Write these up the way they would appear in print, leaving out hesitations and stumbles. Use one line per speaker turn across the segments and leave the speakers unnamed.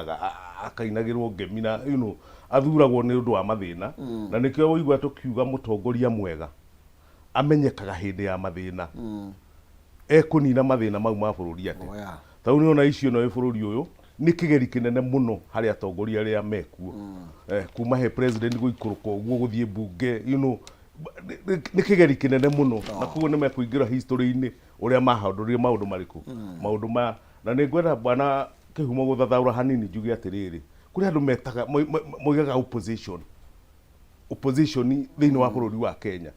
akainaga akainagĩrwo ngemi na athuragwo nĩ ũndũ wa mathĩna. Na nĩkĩo ũigua tũkiuga mũtongoria mwega amenyekaga hĩndĩ ya mathĩna. Ekũnina mathĩna mau ma bũrũri atĩa?
Oh, yeah.
Ta rĩu nĩwona issue ĩno ĩ bũrũri ũyũ nĩ kĩgeri kĩnene mũno harĩ atongoria arĩa mekuo. Kuma he president gũikũrũka ũguo gũthiĩ mbunge, nĩ kĩgeri kĩnene mũno. Na koguo nĩ mekũingĩra history-inĩ ũrĩa mahandũrire maũndũ marĩkũ? Maũndũ maya. Na nĩ ngwenda bwana Kĩhumo gũthathaũra hanini njuge atĩrĩrĩ, kũrĩ andũ metaga, moigaga opposition. Opposition thĩinĩ wa bũrũri wa Kenya.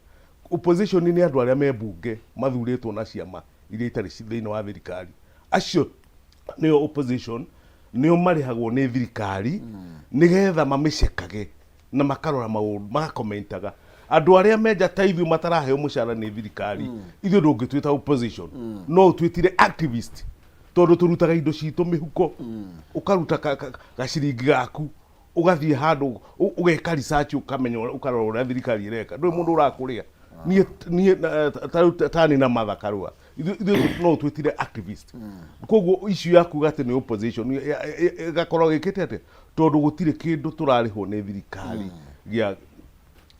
Opposition nĩ andũ arĩa me mbunge mathurĩtwo na ciama iria itarĩ thĩinĩ wa thirikari. Acio nĩo opposition, nĩo marĩhagwo nĩ thirikari nĩgetha mamĩcekage na makarora maũndũ, magakomentaga. Andũ arĩa me nja ta ithuĩ mataraheo mũcara nĩ thirikari, ithuĩ ndũngĩtwĩta opposition, no ũtwĩtire activist, tondũ tũrutaga indo citũ mĩhuko, ũkaruta gaciringi gaku, ũgathiĩ handũ ũgeka research, ũkamenya ũkarora ũrĩa thirikari ĩreka. Ndũrĩ mũndũ ũrakũrĩa. Niĩ, niĩ, na, ta rĩu ta niĩ na Martha Karua, ithuĩ no ũtwĩtire activist. Koguo issue ya kuga atĩ nĩ opposition ĩgakorwo ĩkĩte atĩa? Tondũ gũtirĩ kĩndũ tũrarĩhwo nĩ thirikari gĩa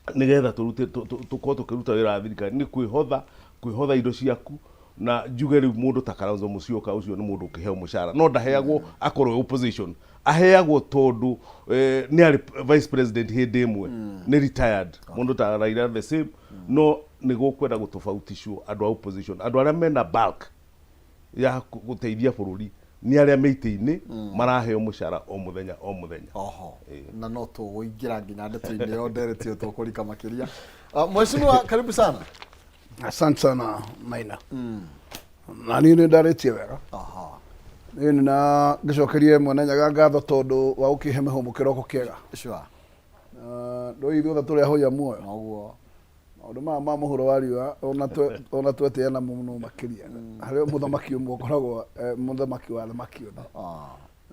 nĩgetha tũrute tũkorwo tũkĩruta wĩra wa thirikari, nĩ kwĩhotha, kwĩhotha indo ciaku. Na njuge rĩu mũndũ ta Kalonzo Musyoka ũcio nĩ mũndũ ũkĩheo mũcara, no ndaheagwo akorwo e opposition, aheagwo tondũ nĩ arĩ vice president hĩndĩ ĩmwe, nĩ retired. Mũndũ ta Raila the same. No nĩ gũkwenda gũtofautishwo andũ a opposition, andũ arĩa mena bulk ya gũteithia bũrũri nĩ arĩa me itĩ-inĩ maraheo mũcara o mũthenya o mũthenya.
Oho. Na no tũgũingĩra nginya ndeto-inĩ ĩyo ndereti ĩyo tũkũrika makĩria. Mheshimiwa, karibu sana.
Asante sana Maina. Na niĩ nĩ ndarĩtie wega. Niĩ nĩ na ngĩcokerie Mwene Nyaga ngatho tondũ wa gũkĩhe mĩhũmũ kĩroko kĩega. Ndũĩ ithuothe tũrĩ ahoia muoyo.
Noguo.
Maũndũ maya ma mũhuro wa riũa ona twetĩa namo mũno makĩria. Harĩ mũthamaki ũmwe ũkoragwo mũthamaki wa athamaki othe.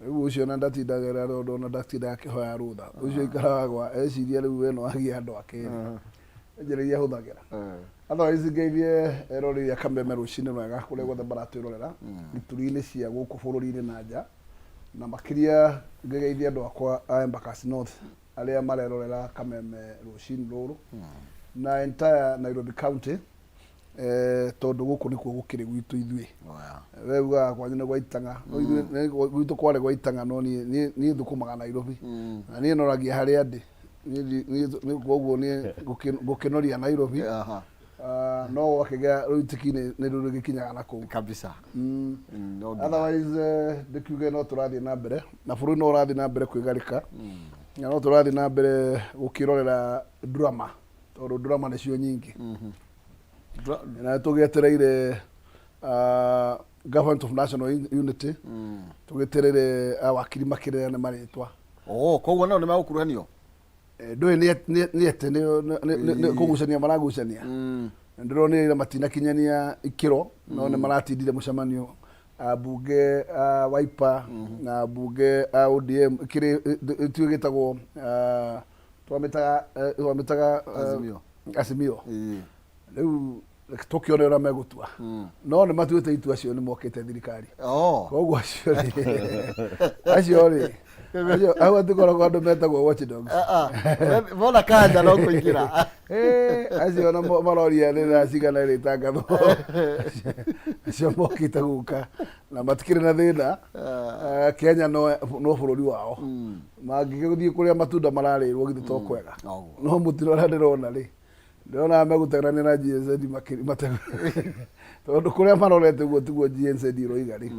Rĩu ũcio ona ndatindagĩra tondũ ona ndatindaga akĩhoya rũtha. Ũcio aikaraga gwa eciria rĩu we no agĩe andũ a kerĩ. Njĩra iria ahũthagĩra. Otherwise ngeithie eroreri a Kameme rũcinĩ rwega kũrĩa guothe maratwĩrorera ituri-inĩ cia gũkũ bũrũri-inĩ na nja. Na makĩria ngĩgeithie andũ akwa a Embakasi North arĩa marerorera Kameme rũcinĩ rũrũ na entire Nairobi County tondũ gũkũ nĩkuo gũkĩrĩ gwitũ ithuĩ. We ugaga kwanyu nĩ gwa Itang'a, no ithuĩ gwitũ kwarĩ gwa Itang'a no niĩ thũkũmaga Nairobi. Na niĩ noragia harĩa ndĩ. Niĩ koguo niĩ ngũkĩnoria Nairobi. No gwakĩgĩa rũitĩki nĩ rũrĩgĩkinyaga na kũu.
Kabisa. No nginya.
Otherwise ndĩkiuge no tũrathiĩ na mbere na bũrũri no ũrathiĩ na mbere kwĩgarĩka na no tũrathiĩ na mbere gũkĩrorera drama tondũ drama nĩcio nyingĩ. Na tũgĩetereire Government of National Unity, tũgĩetereire awakiri makĩrĩra nĩ marĩtwa.
Oh, koguo nao nĩ megũkuruhanio?
Ndũĩ nĩ ete nĩ kũgucania maragucania. Ndĩronire ira matinakinyania ikĩro no nĩ maratindire mũcemanio ambunge a Wiper na ambunge a ODM kĩrĩ ĩtuĩ gĩtagwo twamĩtaga twamĩtaga
Azimio.
Azimio. Rĩu reke tũkĩone ũrĩa megũtua. No nĩ matuĩte itua acio nĩ mokĩte thirikari. Koguo acio rĩ, acio rĩ, acio hau hatikoragwo andũ metagwo watchdogs.
Mona kanja no kũingĩra.
Acio ona maroria nĩ thaa cigana ĩrĩtangathwo. Acio mokĩte gũka na matikĩrĩ na thĩna. Kenya no bũrũri wao. Mangĩgĩthiĩ kũrĩa matunda mararĩrwo githĩ to kwega. No mũtino ũrĩa ndĩrona rĩ, ndĩrona megũteng'erania na GNZ tondũ kũrĩa marorete ũguo tiguo GNZ ĩroiga rĩ.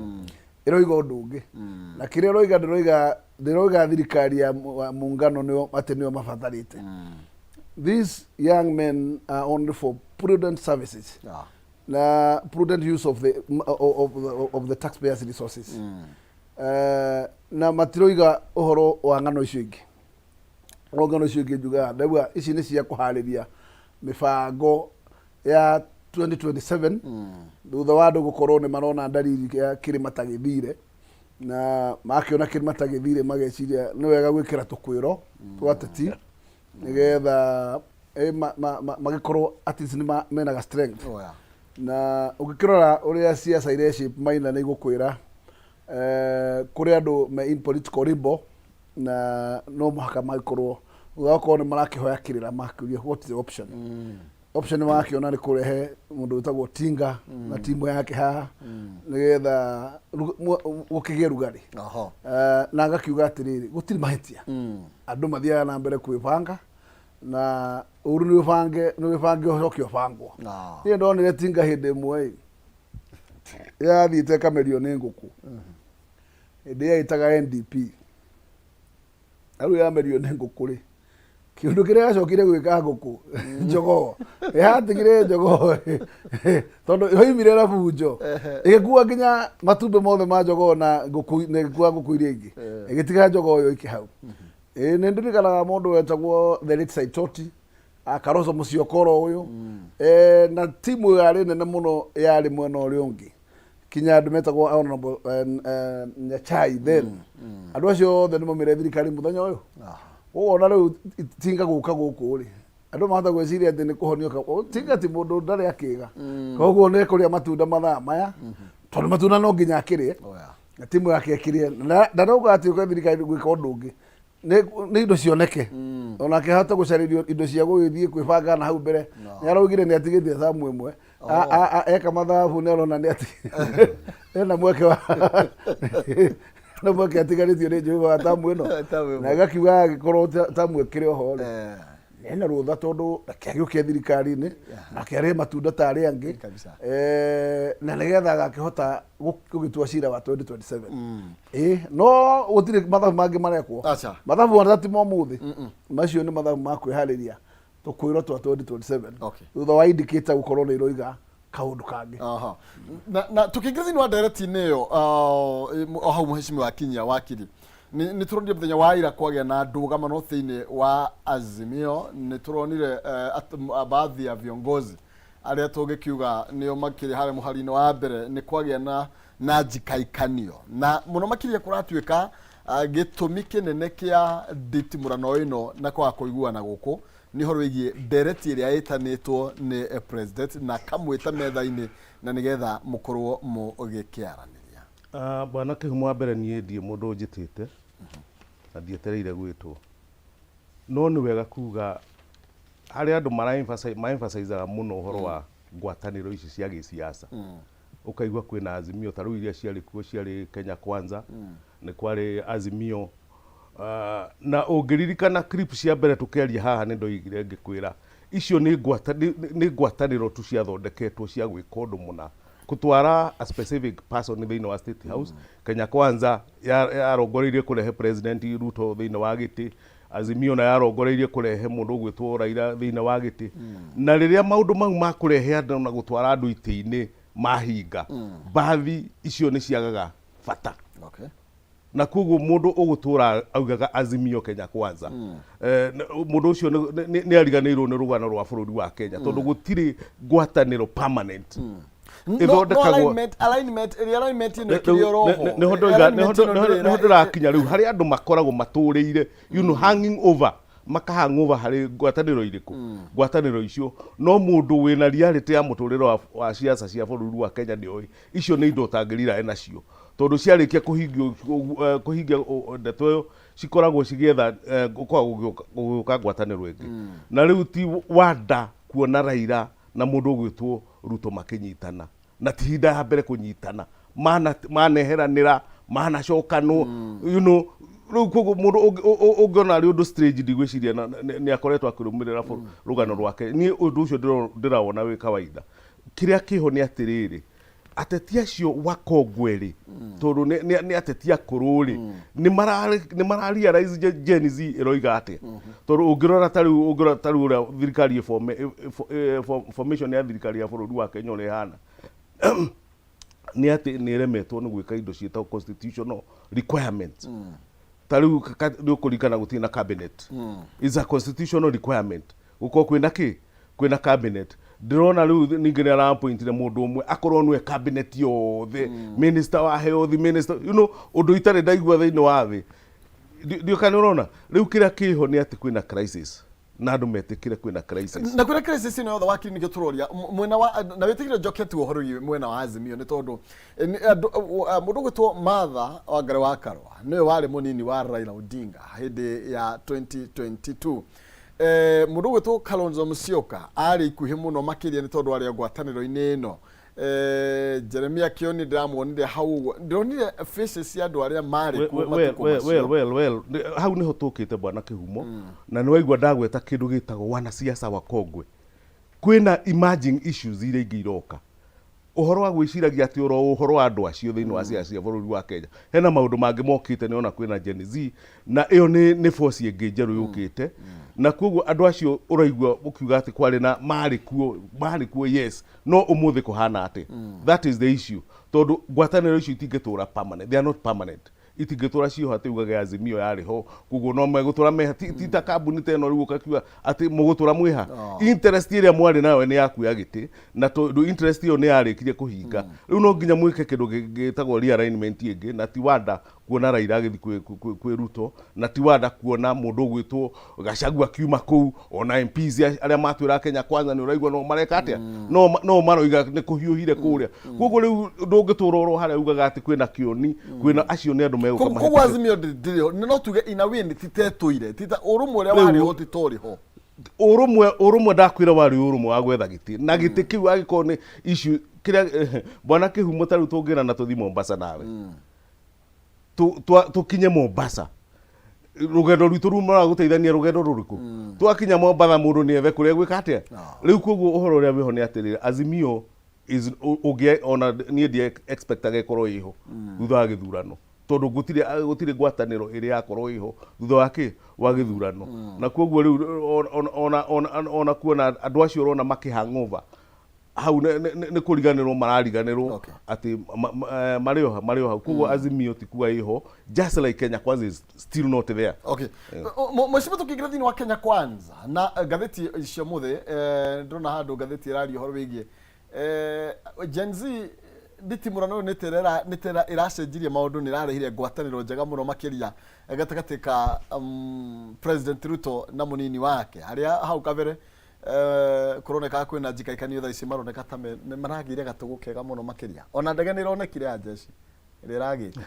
Ĩroiga ũndũ ũngĩ. Na kĩrĩa ĩroiga ndĩroiga thirikari ya muungano nĩo atĩ nĩo mabatarĩte. These young men are only for prudent services. Na prudent use of the taxpayers resources. Na matiroiga ũhoro wa ng'ano icio ingĩ. O ng'ano icio ingĩ njugaga ndauga ici nĩ cia kũharĩria mĩbango ya 2027 thutha wa andũ gũkorwo nĩ marona ndariri ya kĩrĩma ta gĩthire na makĩona kĩrĩma ta gĩthire mageciria nĩ wega gwĩkĩra tũkwĩro twa ateti nĩgetha magĩkorwo at least nĩ mena ga strength.
Oh, yeah.
Na ũngĩkĩrora ũrĩa ciaca ire shape Maina nĩ igũkwĩra Kũrĩ andũ me in political limbo na no mũhaka magĩkorwo gũgakorwo nĩ marakĩhoya kĩrĩra makĩũria what is the option. Option marakĩona nĩ kũrehe mũndũ wĩtagwo Tinga na timu yake haha nĩgetha gũkĩgĩe rugarĩ. Na ngakiuga atĩrĩrĩ, gũtirĩ mahĩtia, andũ mathiaga na mbere kwĩbanga na ũru nĩ ũbange, nĩ wĩbange ũcoke ũbangwo. Niĩ ndonire Tinga hĩndĩ ĩmwe ĩ yathiĩte ĩkamerio nĩ ngũkũ hĩndĩ ĩyo ĩtaga NDP, na rĩu yamerio nĩ ngũkũ rĩ, kĩũndũ kĩrĩa yacokire gwĩka ngũkũ njogoo yatigire njogoo tondũ yoimire na bunjo ĩgĩkua nginya matumbĩ mothe ma njogoo na ngũkũ, na ĩgĩkua ngũkũ iria ingĩ, ĩgĩtiga njogoo ĩyo ĩkĩ hau. Ĩĩ nĩ ndirikanaga mũndũ wetagwo the late Saitoti Karoso Mũciokoro ũyũ, na timu yarĩ nene mũno yarĩ mwena ũrĩa ũngĩ, kinya andũ metagwo Honorable Nyachai then. Andũ acio othe nĩ maumire thirikari mũthenya ũyũ. Koguo ona rĩu Tinga gũka gũkũ rĩ, andũ mahota gwĩciria atĩ nĩ kũhonio Tinga ti mũndũ ndarĩ akĩga, koguo nĩ kũrĩa matunda mathaa maya, tondũ matunda no nginya akĩrĩe na timu yake ĩkĩrĩe. Na ndarauga atĩ ũke thirikari gwĩka ũndũ ũngĩ, nĩ indo cioneke, onake ahote gũcarĩrio indo cia gũgĩthiĩ kwĩbanga na hau mbere. Nĩ araugire nĩ atigĩtie thamu ĩmwe. Eka mathabu nĩ arona nĩ ati ena mweke wa na mweke atigarĩtio nĩ Jehova wa tamu ĩno.
Tamu ĩmwe.
Na agakiuga angĩkorwo tamu ĩkĩrĩ oho rĩ, ena rũtha tondũ reke agĩũke thirikari-inĩ nake arĩe matunda ta arĩa angĩ. Na nĩgetha agakĩhota gũgĩtua cira wa 2027. Ĩ no gũtirĩ mathabu mangĩ marekwo.
Aca.
Mathabu ona ti ma ũmũthĩ, macio nĩ mathabu ma kwĩharĩria tũkwĩrwo twa 2027 thutha wa indicator gũkorwo nĩ iroiga kaũndũ kangĩ.
Aha. Na tukĩingĩra thĩinĩ wa ndereti-inĩ ĩyo, o hau mũhecimiwa Kinyia wakiri, nĩ tũronire mũthenya wa ira kwagĩa na ndũgamano thĩinĩ wa Azimio. Nĩ tũronire baadhi ya viongozi arĩa tũngĩkiuga nĩo makĩrĩ harĩa mũhari-inĩ wa mbere nĩ kwagĩa na njikaikanio, na mũno makĩria kũratuĩka gĩtũmi kĩnene kĩa nditimũrano ĩno na kwaga kũiguana gũkũ nĩ ũhoro wĩgiĩ ndereti ĩrĩa ĩtanĩtwo nĩ president na kamwĩta metha-inĩ na nĩgetha mũkorwo mũgĩkĩaranĩria.
Bwana Kĩhumo, wa mbere niĩ ndiĩ mũndũ ũnjĩtĩte na ndietereire gwĩtwo, no nĩ wega kuga harĩ andũ ma-emphasizaga mũno ũhoro wa ngwatanĩro ici cia gĩsiasa. Ũkaigua kwĩna Azimio, ta rĩu iria ciarĩ kuo ciarĩ Kenya Kwanza, nĩ kwarĩ Azimio. Na ũngĩririkana clip cia mbere tũkĩaria haha, nĩ ndoigire ngĩkwĩra icio nĩ ngwatanĩro tu ciathondeketwo cia gwĩka ũndũ mũna, kũtwara a specific person thĩinĩ wa State House. Kenya Kwanza yarongoreirie kũrehe President Ruto thĩinĩ wa gĩtĩ, Azimio na yarongoreirie kũrehe mũndũ ũgwĩtwo Raila thĩinĩ wa gĩtĩ. Na rĩrĩa maũndũ mau ma kũrehe andũ na gũtwara andũ itĩ-inĩ mahinga, mbathi icio nĩ ciagaga bata. Na koguo mũndũ ũgũtũra augaga Azimio Kenya Kwanza, mũndũ ũcio nĩ ariganĩirwo nĩ rũgano rwa bũrũri wa Kenya, tondũ gũtirĩ ngwatanĩro permanent
ĩthondekagwo. Alignment ĩrĩa alignment ĩno ĩkĩrĩ oro ho.
Nĩho ndoiga, nĩho ndĩrakinya rĩu, harĩa andũ makoragwo matũrĩire, hanging over, makahang over harĩ ngwatanĩro irĩkũ, ngwatanĩro icio. No mũndũ wĩna reality ya mũtũrĩre wa ciaca cia bũrũri wa Kenya nĩoĩ icio nĩ indo ũtangĩrira nacio, tondũ ciarĩkia kũhingio kũhingia ndeto ĩyo cikoragwo cigĩetha gũkoragwo gũgĩũka ngwatanĩro ĩngĩ. Na rĩu ti wanda kuona Raila na mũndũ ũgwĩtwo Ruto makĩnyitana, na ti hinda ya mbere kũnyitana, maneheranĩra, manacokanwo. Rĩu koguo mũndũ ũngĩona arĩ ũndũ strange, ndigwĩciria nĩ akoretwo akĩrũmĩrĩra rũgano rwake. Niĩ ũndũ ũcio ndĩrawona wĩ kawaida. Kĩrĩa kĩho nĩ atĩrĩrĩ, ateti acio wakongwe rĩ, tondũ nĩ ateti akũrũ rĩ, nĩ mara realize Gen Z ĩroiga atĩa? Tondũ ũngĩrora ta rĩu, ũngĩrora ta rĩu ũrĩa thirikari formation ya thirikari ya bũrũri wa Kenya ũrĩa ĩhana, nĩ atĩ nĩ ĩremetwo nĩ gwĩka indo ciĩtagwo constitutional requirements. Ta rĩu nĩ ũkũririkana gũtirĩ na cabinet, is a constitutional requirement gũkorwo kwĩna kĩ, kwĩna cabinet. Ndĩrona rĩu ningĩ nĩ arapointire mũndũ ũmwe akorwo nĩwe cabinet yothe, minister wa health, minister, ũndũ itarĩ ndaigua thĩinĩ wa thĩ. Ndiũ kana ũrona rĩu kĩrĩa kĩho nĩ atĩ kwĩna crisis. Na andũ metĩkĩre kwĩna crisis.
Na kwĩna crisis ĩno yothe, wakiri, nĩkĩo tũroria mwena wa na wĩtĩkĩre njoke tu ũhoro wĩgiĩ mwena wa Azimio, nĩ tondũ mũndũ ũgwĩtwo Martha Wangari wa Karua nĩwe warĩ mũnini wa Raila Odinga hĩndĩ ya 2022. Mũndũ ũgwĩtwo Kalonzo Musyoka arĩ ikuhĩ mũno makĩria nĩ tondũ arĩ ngwatanĩro-inĩ ĩno. Jeremia Kioni ndĩramuonire hau ũguo, ndĩronire faces cia andũ arĩa marĩ kuo matukũ macio.
Well, hau niho tũkĩte, bwana Kĩhumo, na nĩ waigua ndagweta kĩndũ gĩtagwo wanasiasa wakongwe. Kwĩna emerging issues iria ingĩ iroka, ũhoro wa gwĩciragia atĩ oro ũhoro wa andũ acio thĩinĩ wa ciaca cia bũrũri wa Kenya, hena maũndũ mangĩ mokĩte. Nĩ ona kwĩna Gen Z, na ĩyo nĩ force ĩngĩ njerũ yũkĩte, na koguo andũ acio ũraigua ũkiuga atĩ kwarĩ na marĩ kuo, yes, no ũmũthĩ kũhana atĩ that is the issue, tondũ ngwatanĩro icio itingĩtũra permanent, they are not permanent. Itingĩtũra cioho atĩ ugage Azimio yarĩ ho, koguo no megũtũra meha. Ti ta kambuni ta ĩno rĩu ũkakiuga atĩ mũgũtũra mwĩha. Interest ĩrĩa mwarĩ nayo nĩ yakuoya gĩtĩ, na tondũ interest ĩyo nĩ yarĩkirie kũhinga, rĩu no nginya mwĩke kĩndũ gĩtagwo realignment ĩngĩ. Na ti wanda kuona Raila agĩthiĩ kwĩ Ruto, na ti wanda kuona mũndũ ũgwĩtwo Gachagua akiuma kũu. Ona MPs arĩa matwĩra Kenya Kwanza, nĩ ũraigua no mareka atĩa, no maroiga nĩ kũhiũhire kũrĩa. Koguo rĩu ndũngĩtũra oro harĩa ugaga atĩ kwĩna kĩoni, kwĩna acio nĩ andũ megũka
Koguo
mahĩtũke.
Azimio ndĩrĩ ho, no tuge in a way nĩ titetũire tita ũrũmwe ũrĩa
Rĩu-
warĩ ho titorĩ ho.
Ũrũmwe ndakwĩra warĩ ũrũmwe wa gwetha gĩtĩ, na gĩtĩ kĩu angĩkorwo nĩ issue kĩrĩa, bwana Kĩhumo, ta rĩu tũngĩra na tũthiĩ Mombasa nawe, tũkinye Mombasa, rũgendo rwitũ rumara gũteithania rũgendo rũrĩkũ? Twakinya Mombasa, mũndũ nĩ ethe kũrĩa gwĩka atĩa rĩu. Koguo ũhoro ũrĩa wĩho nĩ atĩrĩrĩ, Azimio is ũngĩ ona niĩ ndi expectaga ĩkorwo ĩho thutha wa gĩthurano, tondũ gũtirĩ ngwatanĩro ĩrĩ yakorwo ĩho thutha wa kĩ wa gĩthurano. Na koguo rĩu ona kuona andũ acio ũrona makĩ hangover hau nĩ kũriganĩrwo marariganĩrwo atĩ marĩ o hau. Koguo Azimio ti kuga ĩho, just like Kenya Kwanza is still not there.
Okay. Mheshimiwa, tukĩingĩra thĩinĩ wa Kenya Kwanza na ngathĩti cia mũthĩ, ndĩrona handũ ngathĩti ĩraria ũhoro wĩgiĩ Gen Z nditimũrano ũyũ nĩ tera ĩracenjirie maũndũ, nĩ ĩrarehire ngwatanĩro njega mũno makĩria gatagatĩ ka President Ruto na mũnini wake, harĩa hau kabere kũroneka kwĩna njikaikanio. Thaa ici maroneka ta nĩ maragĩire gatũgũ kega mũno makĩria. Ona ndege nĩ ĩronekire ya jeshi ĩrĩa ĩragĩte.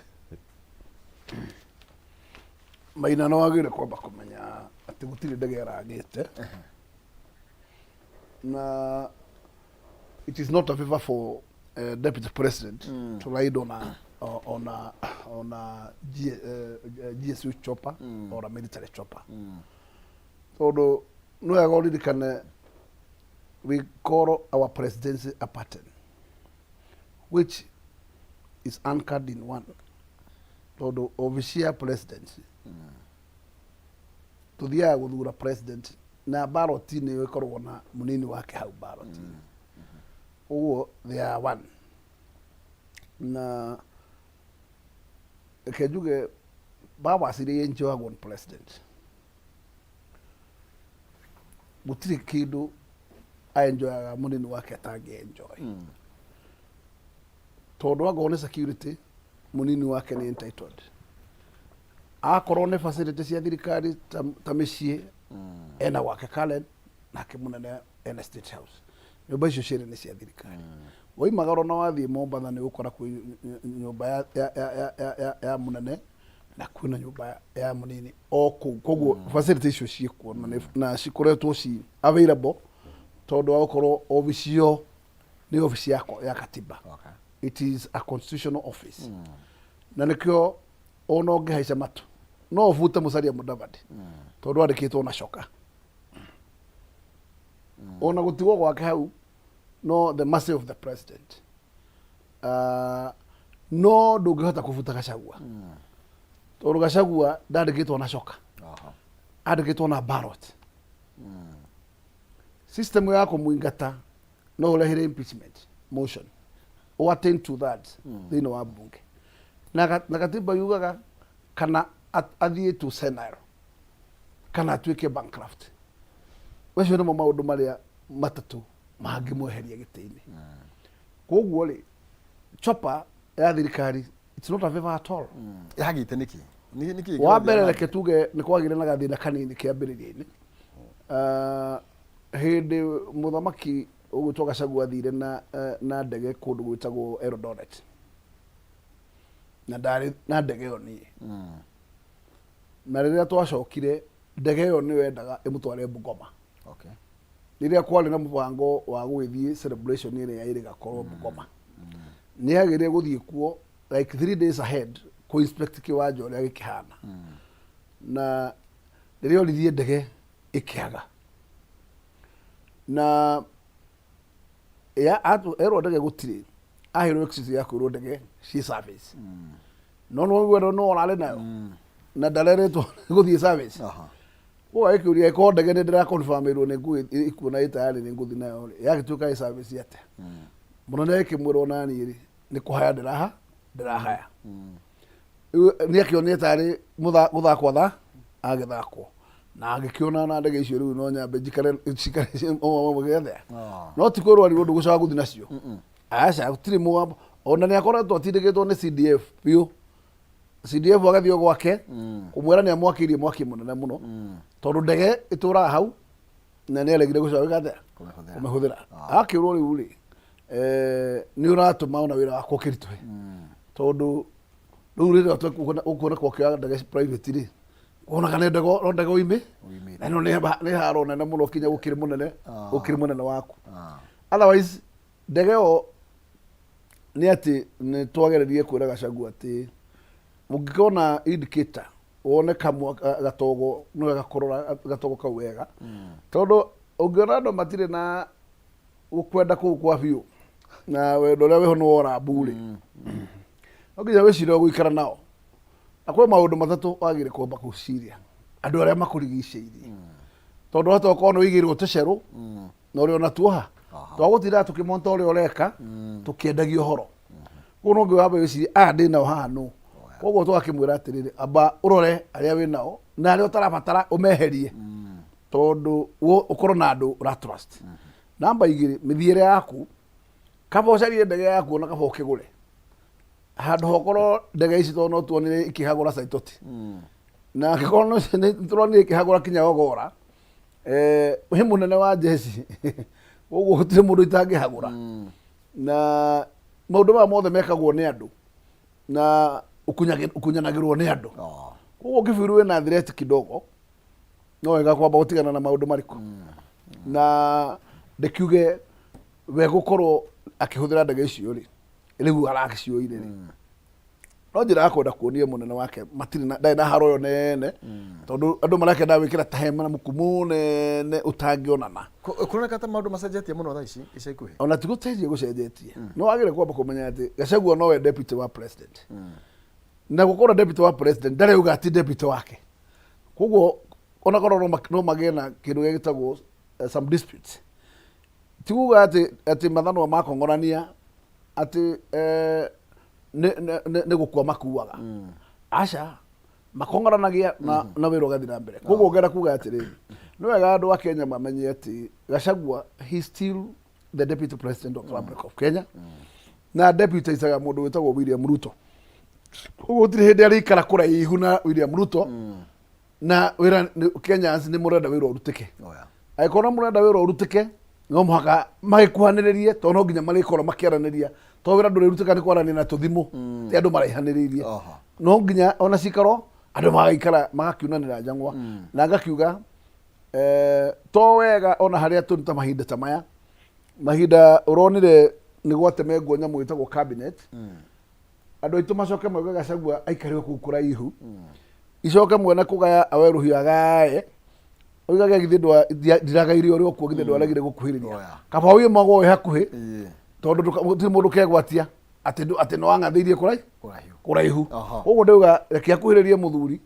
Maina, no wagĩrĩire kwamba kũmenya atĩ gũtirĩ ndege ĩragĩte, na it is not a favor for deputy president to ride on a GSU chopper or a military chopper, tondũ nĩ wega ũririkane we call our presidency a pattern which is anchored in one, tondũ obici ya presidency tuthiaga guthura president na ballot-inĩ ĩyo ĩkoragwo na mũnini wake hau ballot-inĩ. Ũguo they are one. Na reke njuge powers iria enjoyagwo nĩ president, gũtirĩ kĩndũ aenjoyaga mũnini wake atangĩ enjoy, tondũ angorwo nĩ security, mũnini wake nĩ entitled. Akorwo nĩ facility cia thirikari ta mĩciĩ, ena gwake Karen, nake mũnene ena State House. Nyũmba icio cierĩ nĩ cia thirikari. Woimagara na wathiĩ Mombatha, nĩ ũgũkora kwĩ nyũmba ya mũnene na kwĩna nyũmba ya mũnini o kũu. Koguo facility icio ciĩkuo na cikoretwo ci available, tondũ wa gũkorwo obici ĩyo nĩ obici ya katiba. It is a constitutional office, na nĩkĩo ona ũngĩhaica matu no ũbute Musalia Mudavadi, tondũ andĩkĩtwo na coka ona gũtigwo gwake hau no the mercy of the president. No ndũngĩhota kũbuta Gachagua, tondũ Gachagua ndandĩkĩtwo na coka, andĩkĩtwo na ballot system ya kũmũingata. No ũrehere impeachment motion o attain two thirds thĩinĩ wa bunge, na katiba yugaga kana athiĩ to senile kana atuĩke bankrupt. Macio nĩmo maũndũ marĩa matatũ mangĩmweheria gĩtĩ-inĩ. Koguo rĩ, chopper ya thirikari, it's not a favor at all.
Yagĩte nĩkĩ? Nĩkĩ?
Wa mbere, reke tuge nĩ kwagĩire na gathĩna kanini kĩambĩrĩria-inĩ. Hĩndĩ mũthamaki ũgwĩtwo Gachagua athire na, na ndege kũndũ gwĩtagwo Eldoret, na ndarĩ na ndege ĩyo niĩ. Na rĩrĩa twacokire, ndege ĩyo nĩyo yendaga ĩmũtware Bungoma. Rĩrĩa kwarĩ na mũbango wa gũgĩthiĩ celebration ĩrĩa ĩrĩ gakorwo Bungoma. Nĩ agĩrĩire gũthiĩ kuo like 3 days ahead kũ inspect kĩwanja ũrĩa gĩkĩhana. Na rĩrĩa oririe ndege ĩkĩaga. Na ya erwo ndege gũtirĩ, aheirwo excuse ya kwĩrwo ndege ciĩ service. No no ũguo no ũrarĩ nayo. Na ndarerĩtwo gũthiĩ service. Koguo agĩkĩũria ĩkorwo ndege nĩ ndĩra confirm-ĩrwo nĩ ikuona ĩ tayarĩ nĩ ngũthiĩ nayo rĩ, yagĩtuĩka ĩ service atĩa? Mũnene agĩkĩmwĩra ona niĩ rĩ, nĩ kũhaya ndĩrahaya. Rĩu nĩ akĩonire tarĩ gũthakwo tha agĩthakwo. Na agĩkĩona na ndege icio rĩu no nyambe njikare cikare gĩethe. No ti kwĩrwo arirwo ndũgũcoka gũthiĩ nacio. Aca, gũtirĩ mũgambo. Ona nĩ akoretwo atindĩkĩtwo nĩ CDF biũ. CDF agathiĩ o gwake kũmwĩra nĩ amwakĩirie mwaki mũnene mũno. Tondũ ndege ĩtũraga hau na nĩ aregire gũcoka gwĩka atĩa?
Kũmĩhũthĩra.
Kũmĩhũthĩra. Akĩũrwo rĩu rĩ, nĩ ũratũma ona wĩra wakwa ũkĩritũhe. Tondũ rĩu rĩrĩa ũkuona kwa ndege private rĩ, wonaga nĩ ndege no ndege ũimĩ
Ũimĩte.
na ĩno nĩ haro nene mũno kinya gũkĩrĩ mũnene gũkĩrĩ mũnene waku. Otherwise ndege ĩyo nĩ atĩ nĩ twageririe kwĩra Gachagua atĩ ũngĩkona indicator wone kamwa gatogo nĩ wega kũrora gatogo kau wega, tondũ ũngĩona andũ matirĩ na gũkwenda kũu kwa biũ na wendo ũrĩa wĩho nĩ wora mbu rĩ, no nginya wĩcirie gũikara nao. Na kwĩ maũndũ matatũ wagĩrĩire kwamba gwĩciria: andũ arĩa makũrigicĩirie, tondũ hata ũkorwo nĩ wĩigĩirwo tũcerũ na ũrĩ ona tuoha twagũtindaga tũkĩmonta ũrĩa ũreka tũkĩendagia ũhoro. Koguo no nginya wambe wĩcirie aya ndĩ nao haha nũ. Koguo tũgakĩmwĩra atĩrĩrĩ, amba ũrore arĩa wĩ nao na arĩa ũtarabatara ũmeherie, tondũ ũkorwo na andũ ũra trust. Namba igĩrĩ, mĩthiĩre yaku, kaba ũcarie ndege yaku ona kaba ũkĩgũre handũ hokorwo ndege ici, tondũ no tuonire ikĩhagũra Saitoti na angĩkorwo nĩ tũronire ikĩhagũra kinya Ogora, he mũnene wa jeshi, koguo gũtirĩ mũndũ itangĩhagũra. Na maũndũ maya mothe mekagwo nĩ andũ na ũkunyanagĩrwo nĩ andũ. Koguo ũngĩbiru wĩna threat kidogo, no wega kwamba gũtigana na maũndũ marĩkũ. Na ndĩkiuge we gũkorwo akĩhũthĩra ndege icio rĩ, rĩu aragĩcioire rĩ, no njĩra ya kwenda kuonia mũnene wake matirĩ na ndarĩ na haro ĩyo nene, tondũ andũ marakenda gwĩkĩra ta hema na mũku mũnene ũtangĩonana.
Kũroneka ta maũndũ macenjetie mũno thaa ici ica ikuhĩ.
Ona ti gũcenjia gũcenjetie, no wagĩrĩire kwamba kũmenya atĩ Gachagua nowe deputy wa president, na gũkorwo deputy wa president ndarauga ti deputy wake. Koguo ona korwo no magĩe na kĩndũ gĩtagwo some disputes, ti kuga atĩ mathanwa makong'orania atĩ nĩ gũkua makuaga. Aca, makong'oranagia na wĩra ũgathiĩ na mbere. Koguo ngenda kuga atĩrĩrĩ, nĩ wega andũ a Kenya mamenye atĩ Gachagua, he still the deputy president of the Republic of Kenya, na deputizaga mũndũ wĩtagwo William Ruto. Koguo gũtirĩ hĩndĩ arĩikara kũraihu na William Ruto. Na wĩra Kenyans nĩ mũrenda wĩra ũrutĩke. Angĩkorwo nĩ mũrenda wĩra ũrutĩke, no mũhaka magĩkuhanĩrĩrie, tondũ no nginya marĩkorwo makĩaranĩria, tondũ wĩra ndũrĩrutĩka nĩ kwaranĩria na tũthimũ ti andũ maraihanĩrĩirie. No nginya ona cikaro andũ magaikara magakiunanĩra njang'wa. Na ngakiuga to wega ona harĩa tũrĩ ta mahinda ta maya, mahinda ũronire nĩ gwatemengwo nyamũ ĩtagwo cabinet, andũ aitũ macoke mauge Gachagua aikare o kũu kũraihu, icoke mwene kũgaya awe rũhiũ agae oigage githĩ ndiragaire ũrĩa ũkuo, githĩ ndwaregire gũkuhĩrĩria. Kaba wĩmagwo wĩ hakuhĩ, tondũ gũtirĩ mũndũ kegwatia atĩ nĩ wang'athĩirie
Kũraihu.
Kũraihu. Koguo ndauga reke akuhĩrĩrie mũthuri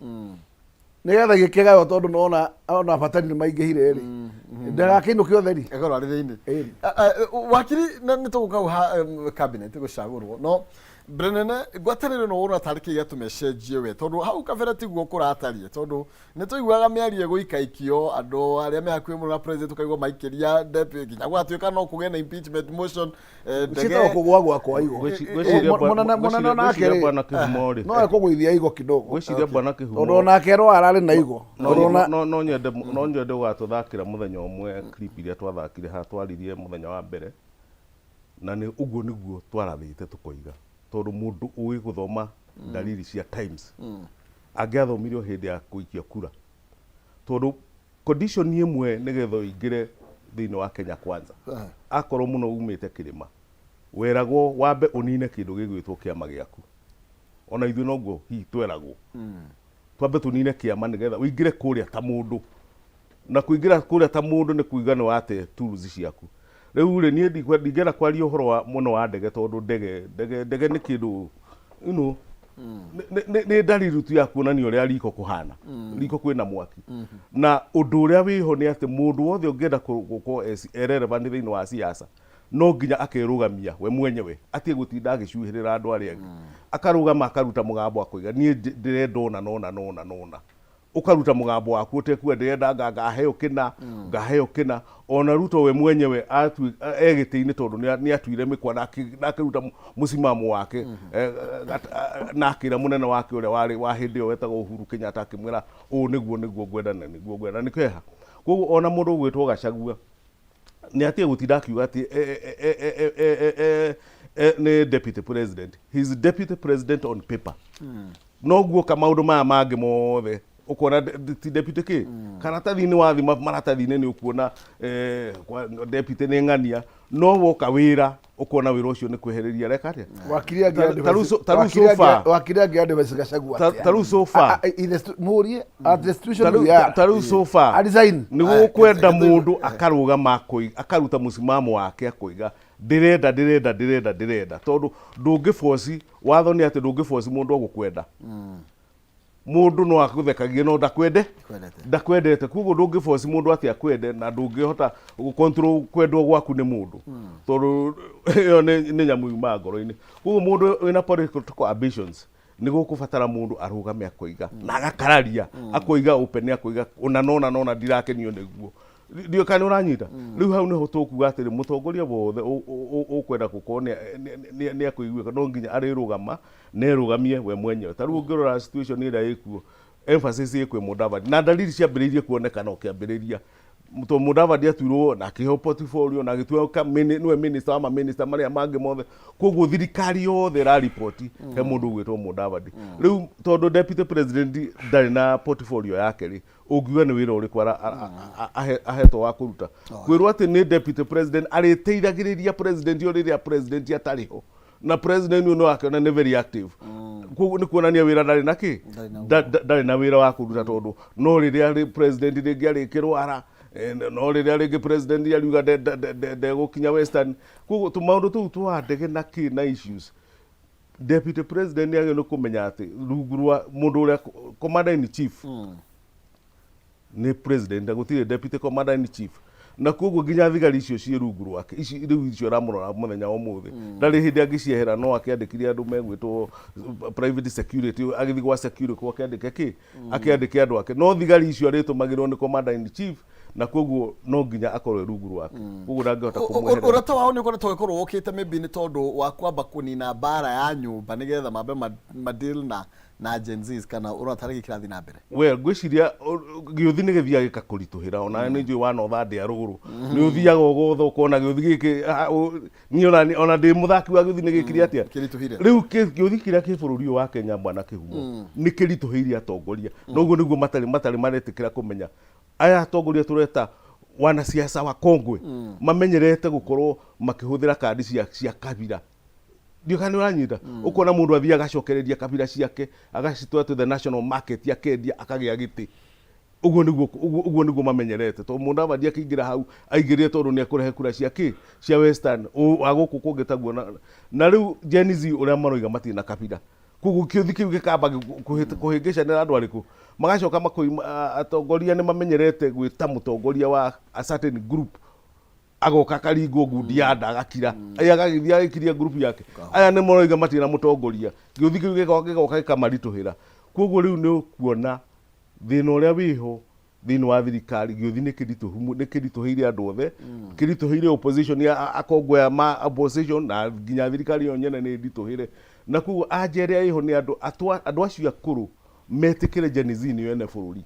nĩgetha gĩkĩgaywo, tondũ nona ona abatari nĩ maingĩhire rĩ, ndagakĩinũke ũtheri.
Ĩkorwo arĩ thĩinĩ.
Ĩĩ.
Wakiri, na nĩ tũgũka hau ha cabinet gũcagũrwo, no Mbere nene ngwatanĩro ĩno wona tarĩ kĩ gĩatũma ĩcenjie we, tondũ hau kabere tiguo kũratariĩ, tondũ nĩ tũiguaga mĩario ĩgũikaikio andũ arĩa me hakuhĩ mũno na president, ũkaigua maikĩria deputy, nginya gũgatuĩka no kũgĩe na impeachment motion.
Ndege Ciĩtagwo kũgũa gwakwa igo.
Ngwĩciria
Mũnene onake
ngwĩciria
rĩ,
bwana Kĩhumo rĩ,
no ekũgũithia igo kidogo,
ngwĩciria bwana Kĩhumo
tondũ onake no ararĩ na igo. Tondũ
No nyende ũgatũthakĩra mũthenya ũmwe clip iria twathakire haha, twaririe mũthenya wa mbere, na nĩ ũguo nĩguo twarathĩte tũkoiga, tondũ mũndũ ũĩ gũthoma dalili cia times angĩathomire o hĩndĩ ya gũikia kura, tondũ condition ĩmwe nĩgetha ũingĩre thĩinĩ wa Kenya Kwanza, akorwo mũno umĩte kĩrĩma, weragwo wambe ũnine kĩndũ gĩgwĩtwo kĩama gĩaku. Ona ithuĩ noguo hihi tweragwo twambe tũnine kĩama nĩgetha ũingĩre kũrĩa ta mũndũ, na kũingĩra kũrĩa ta mũndũ nĩ kuiga nĩ wate tools ciaku. Rĩu rĩ, niĩ ndingĩenda kwaria ũhoro wa mũno wa ndege, tondũ ndege nĩ kĩndũ nĩ ndariri tu ya kuonania ũrĩa riko kũhana, riko kwĩna mwaki. Na ũndũ ũrĩa wĩho nĩ atĩ mũndũ wothe ũngĩenda gũkorwo e relevant thĩinĩ wa siasa no nginya akerũgamia we mwenyewe, atige gũtinda agĩcuhĩrĩra andũ arĩa angĩ, akarũgama akaruta mũgambo akoiga, "Niĩ ndĩrenda ũna nona nona nona." Ũkaruta mũgambo waku ũtekuga ndĩrenda ngaheo kĩna, ngaheo kĩna. Ona Ruto we mwenyewe e gĩtĩ-inĩ tondũ nĩ atuire mĩkwa na akĩruta mũcimamo wake, na akĩra mũnene wake ũrĩa warĩ wa hĩndĩ ĩyo wetagwo Uhuru Kenyatta, akĩmwĩra, "Ũũ nĩguo ngwenda na nĩguo ngwenda." Nĩkĩo heha koguo ona mũndũ ũgwĩtwo Gachagua nĩ atige gũtinda akiuga atĩ nĩ deputy president. He is deputy president on paper, noguo ka maũndũ maya mangĩ mothe ũkona ti deputy kĩ karatathi-inĩ, wathima maratathi-inĩ nĩ ũkuona deputy nĩ ng'ania, no woka wĩra ũkona wĩra ũcio nĩ kwehereria reka atĩa.
Wakiri angĩ
Ta rĩu so far.
Wakiri angĩ advice Gachagua atĩa?
Ta rĩu so far.
Mũrie at the situation we are.
Ta rĩu so far
A resign.
Nĩ gũkwenda mũndũ akarũgama akaruta mũsimamo wake, akoiga, "Ndĩrenda, ndĩrenda, ndĩrenda, ndĩrenda," tondũ ndũngĩboci watho nĩ atĩ ndũngĩboci mũndũ agũkwenda. Mũndũ no agũthekagie no ndakwende.
Kwendete.
Ndakwendete. Koguo ndũngĩboci mũndũ atĩ akwende, na ndũngĩhota gũcontrol kwendwo gwaku nĩ mũndũ, tondũ ĩyo nĩ nyamũ yumaga ngoro-inĩ. Koguo mũndũ wĩna political ambitions nĩ gũkũbatara mũndũ arũgame akoiga na agakararia, akoiga open, akoiga ũna nona nona ndirakenio nĩguo. Ndiũ kana ũranyita. Rĩu hau nĩho tũkuga atĩrĩ, mũtongoria wothe ũkwenda gũkorwo nĩ akũiguĩka no nginya arĩrũgama nerũgamie we mwenyewe. Ta rĩu ũngĩrora situation ĩrĩa ĩkuo, emphasis ĩ kwĩ Mudavadi, na dalili ciambĩrĩirie kuonekana ũkĩambĩrĩria tondũ Mudavadi atuirwo na akĩheo portfolio na agĩtuĩka nĩwe minister wa maminista marĩa mangĩ mothe. Koguo thirikari yothe ĩraripoti he mũndũ ũgwĩtwo Mudavadi. Rĩu tondũ deputy president ndarĩ na portfolio yake rĩ, ũngiuga nĩ wĩra ũrĩkũ ahetwo wa kũruta? Kwĩrwo atĩ nĩ deputy president, arĩteithagĩrĩria president o rĩrĩa president atarĩ ho, na president ũyũ no akĩona nĩ very active. Koguo nĩ kuonania wĩra ndarĩ na kĩ.
Ndarĩ na
Ndarĩ na wĩra wa kũruta, tondũ no rĩrĩa president rĩngĩ arĩkĩrwara, no rĩrĩa rĩngĩ president ariuga ndegũkinya Western. Koguo tũmaũndũ tũu twa ndege na kĩ na issues, deputy president nĩ agĩrĩirwo nĩ kũmenya atĩ rungu rwa mũndũ ũrĩa commander in chief nĩ president, na gũtirĩ deputy commander in chief, na koguo nginya thigari icio ciĩ rungu rwake, ici rĩu icio aramũrora mũthenya wa ũmũthĩ, ndarĩ hĩndĩ angĩciehera. No akĩandĩkire andũ megwĩtwo private security, agĩthiĩ gwa security akĩandĩke kĩ, akĩandĩke andũ ake, no thigari icio arĩtũmagĩrwo nĩ commander in chief, na koguo no nginya akorwo e rungu rwake. Koguo ndangĩhota kũmweherera.
Ũrata wao nĩ ũkoretwo ũgĩkorwo ũkĩte maybe nĩ tondũ wa kwamba kũnina mbara ya nyũmba nĩgetha mambe ma deal na Gen Zs, kana ũrona tarĩ gĩkĩ kĩrathiĩ na mbere?
Well, ngwĩciria gĩũthi nĩ gĩthiaga gĩkakũritũhĩra. Ona nĩ njũĩ wa Northern ya rũgũrũ nĩ ũthiaga ũgotha ũkona gĩũthi gĩkĩ, niĩ ona ndĩ mũthaki wa gĩũthi nĩ gĩkire atĩa.
Kĩritũhire.
Rĩu gĩũthi kĩrĩa kĩ bũrũri ũyũ wa Kenya, bwana Kĩhumo, nĩ kĩritũhĩirie atongoria, noguo nĩguo matarĩ maretĩkĩra kũmenya aya atongoria tũreta wanasiasa wa kongwe mamenyerete gũkorwo makĩhũthĩra kandi cia kabira. Ndiũ kana nĩ ũranyita. Ũkona mũndũ athiĩ agacokereria kabira ciake, agacitwara to the national market, akendia, akagĩa gĩtĩ. Ũguo nĩguo mamenyerete, tondũ Mudavadi akĩingĩra hau aingĩrire tondũ nĩ ekũrehe kura cia kĩ, cia Western wa gũkũ kũngĩ taguo. Na rĩu Gen Z ũrĩa maroiga matirĩ na kabira, koguo kĩũthi kĩu gĩkamba kũhĩngĩcanĩra andũ arĩkũ. Magacoka makoima atongoria nĩ mamenyerete gwĩta mũtongoria wa a certain group. Agoka akaringwo ngundi ya nda agakira, aya agagĩthiĩ agĩkiria ngurubu yake. Aya nĩ maroiga matirĩ na mũtongoria. Gĩũthi kĩu gĩgoka gĩkamaritũhĩra. Koguo rĩu nĩ ũkuona thĩna ũrĩa wĩho thĩinĩ wa thirikari, gĩũthi nĩ kĩritũhu, nĩ kĩritũhĩire andũ othe, kĩritũhĩire opposition ya akongwe aya ma opposition, na nginya thirikari ĩyo nyene nĩ ĩritũhĩre. Na koguo anja ĩrĩa ĩho nĩ andũ andũ acio akũrũ metĩkĩre Gen Z nĩo ene bũrũri,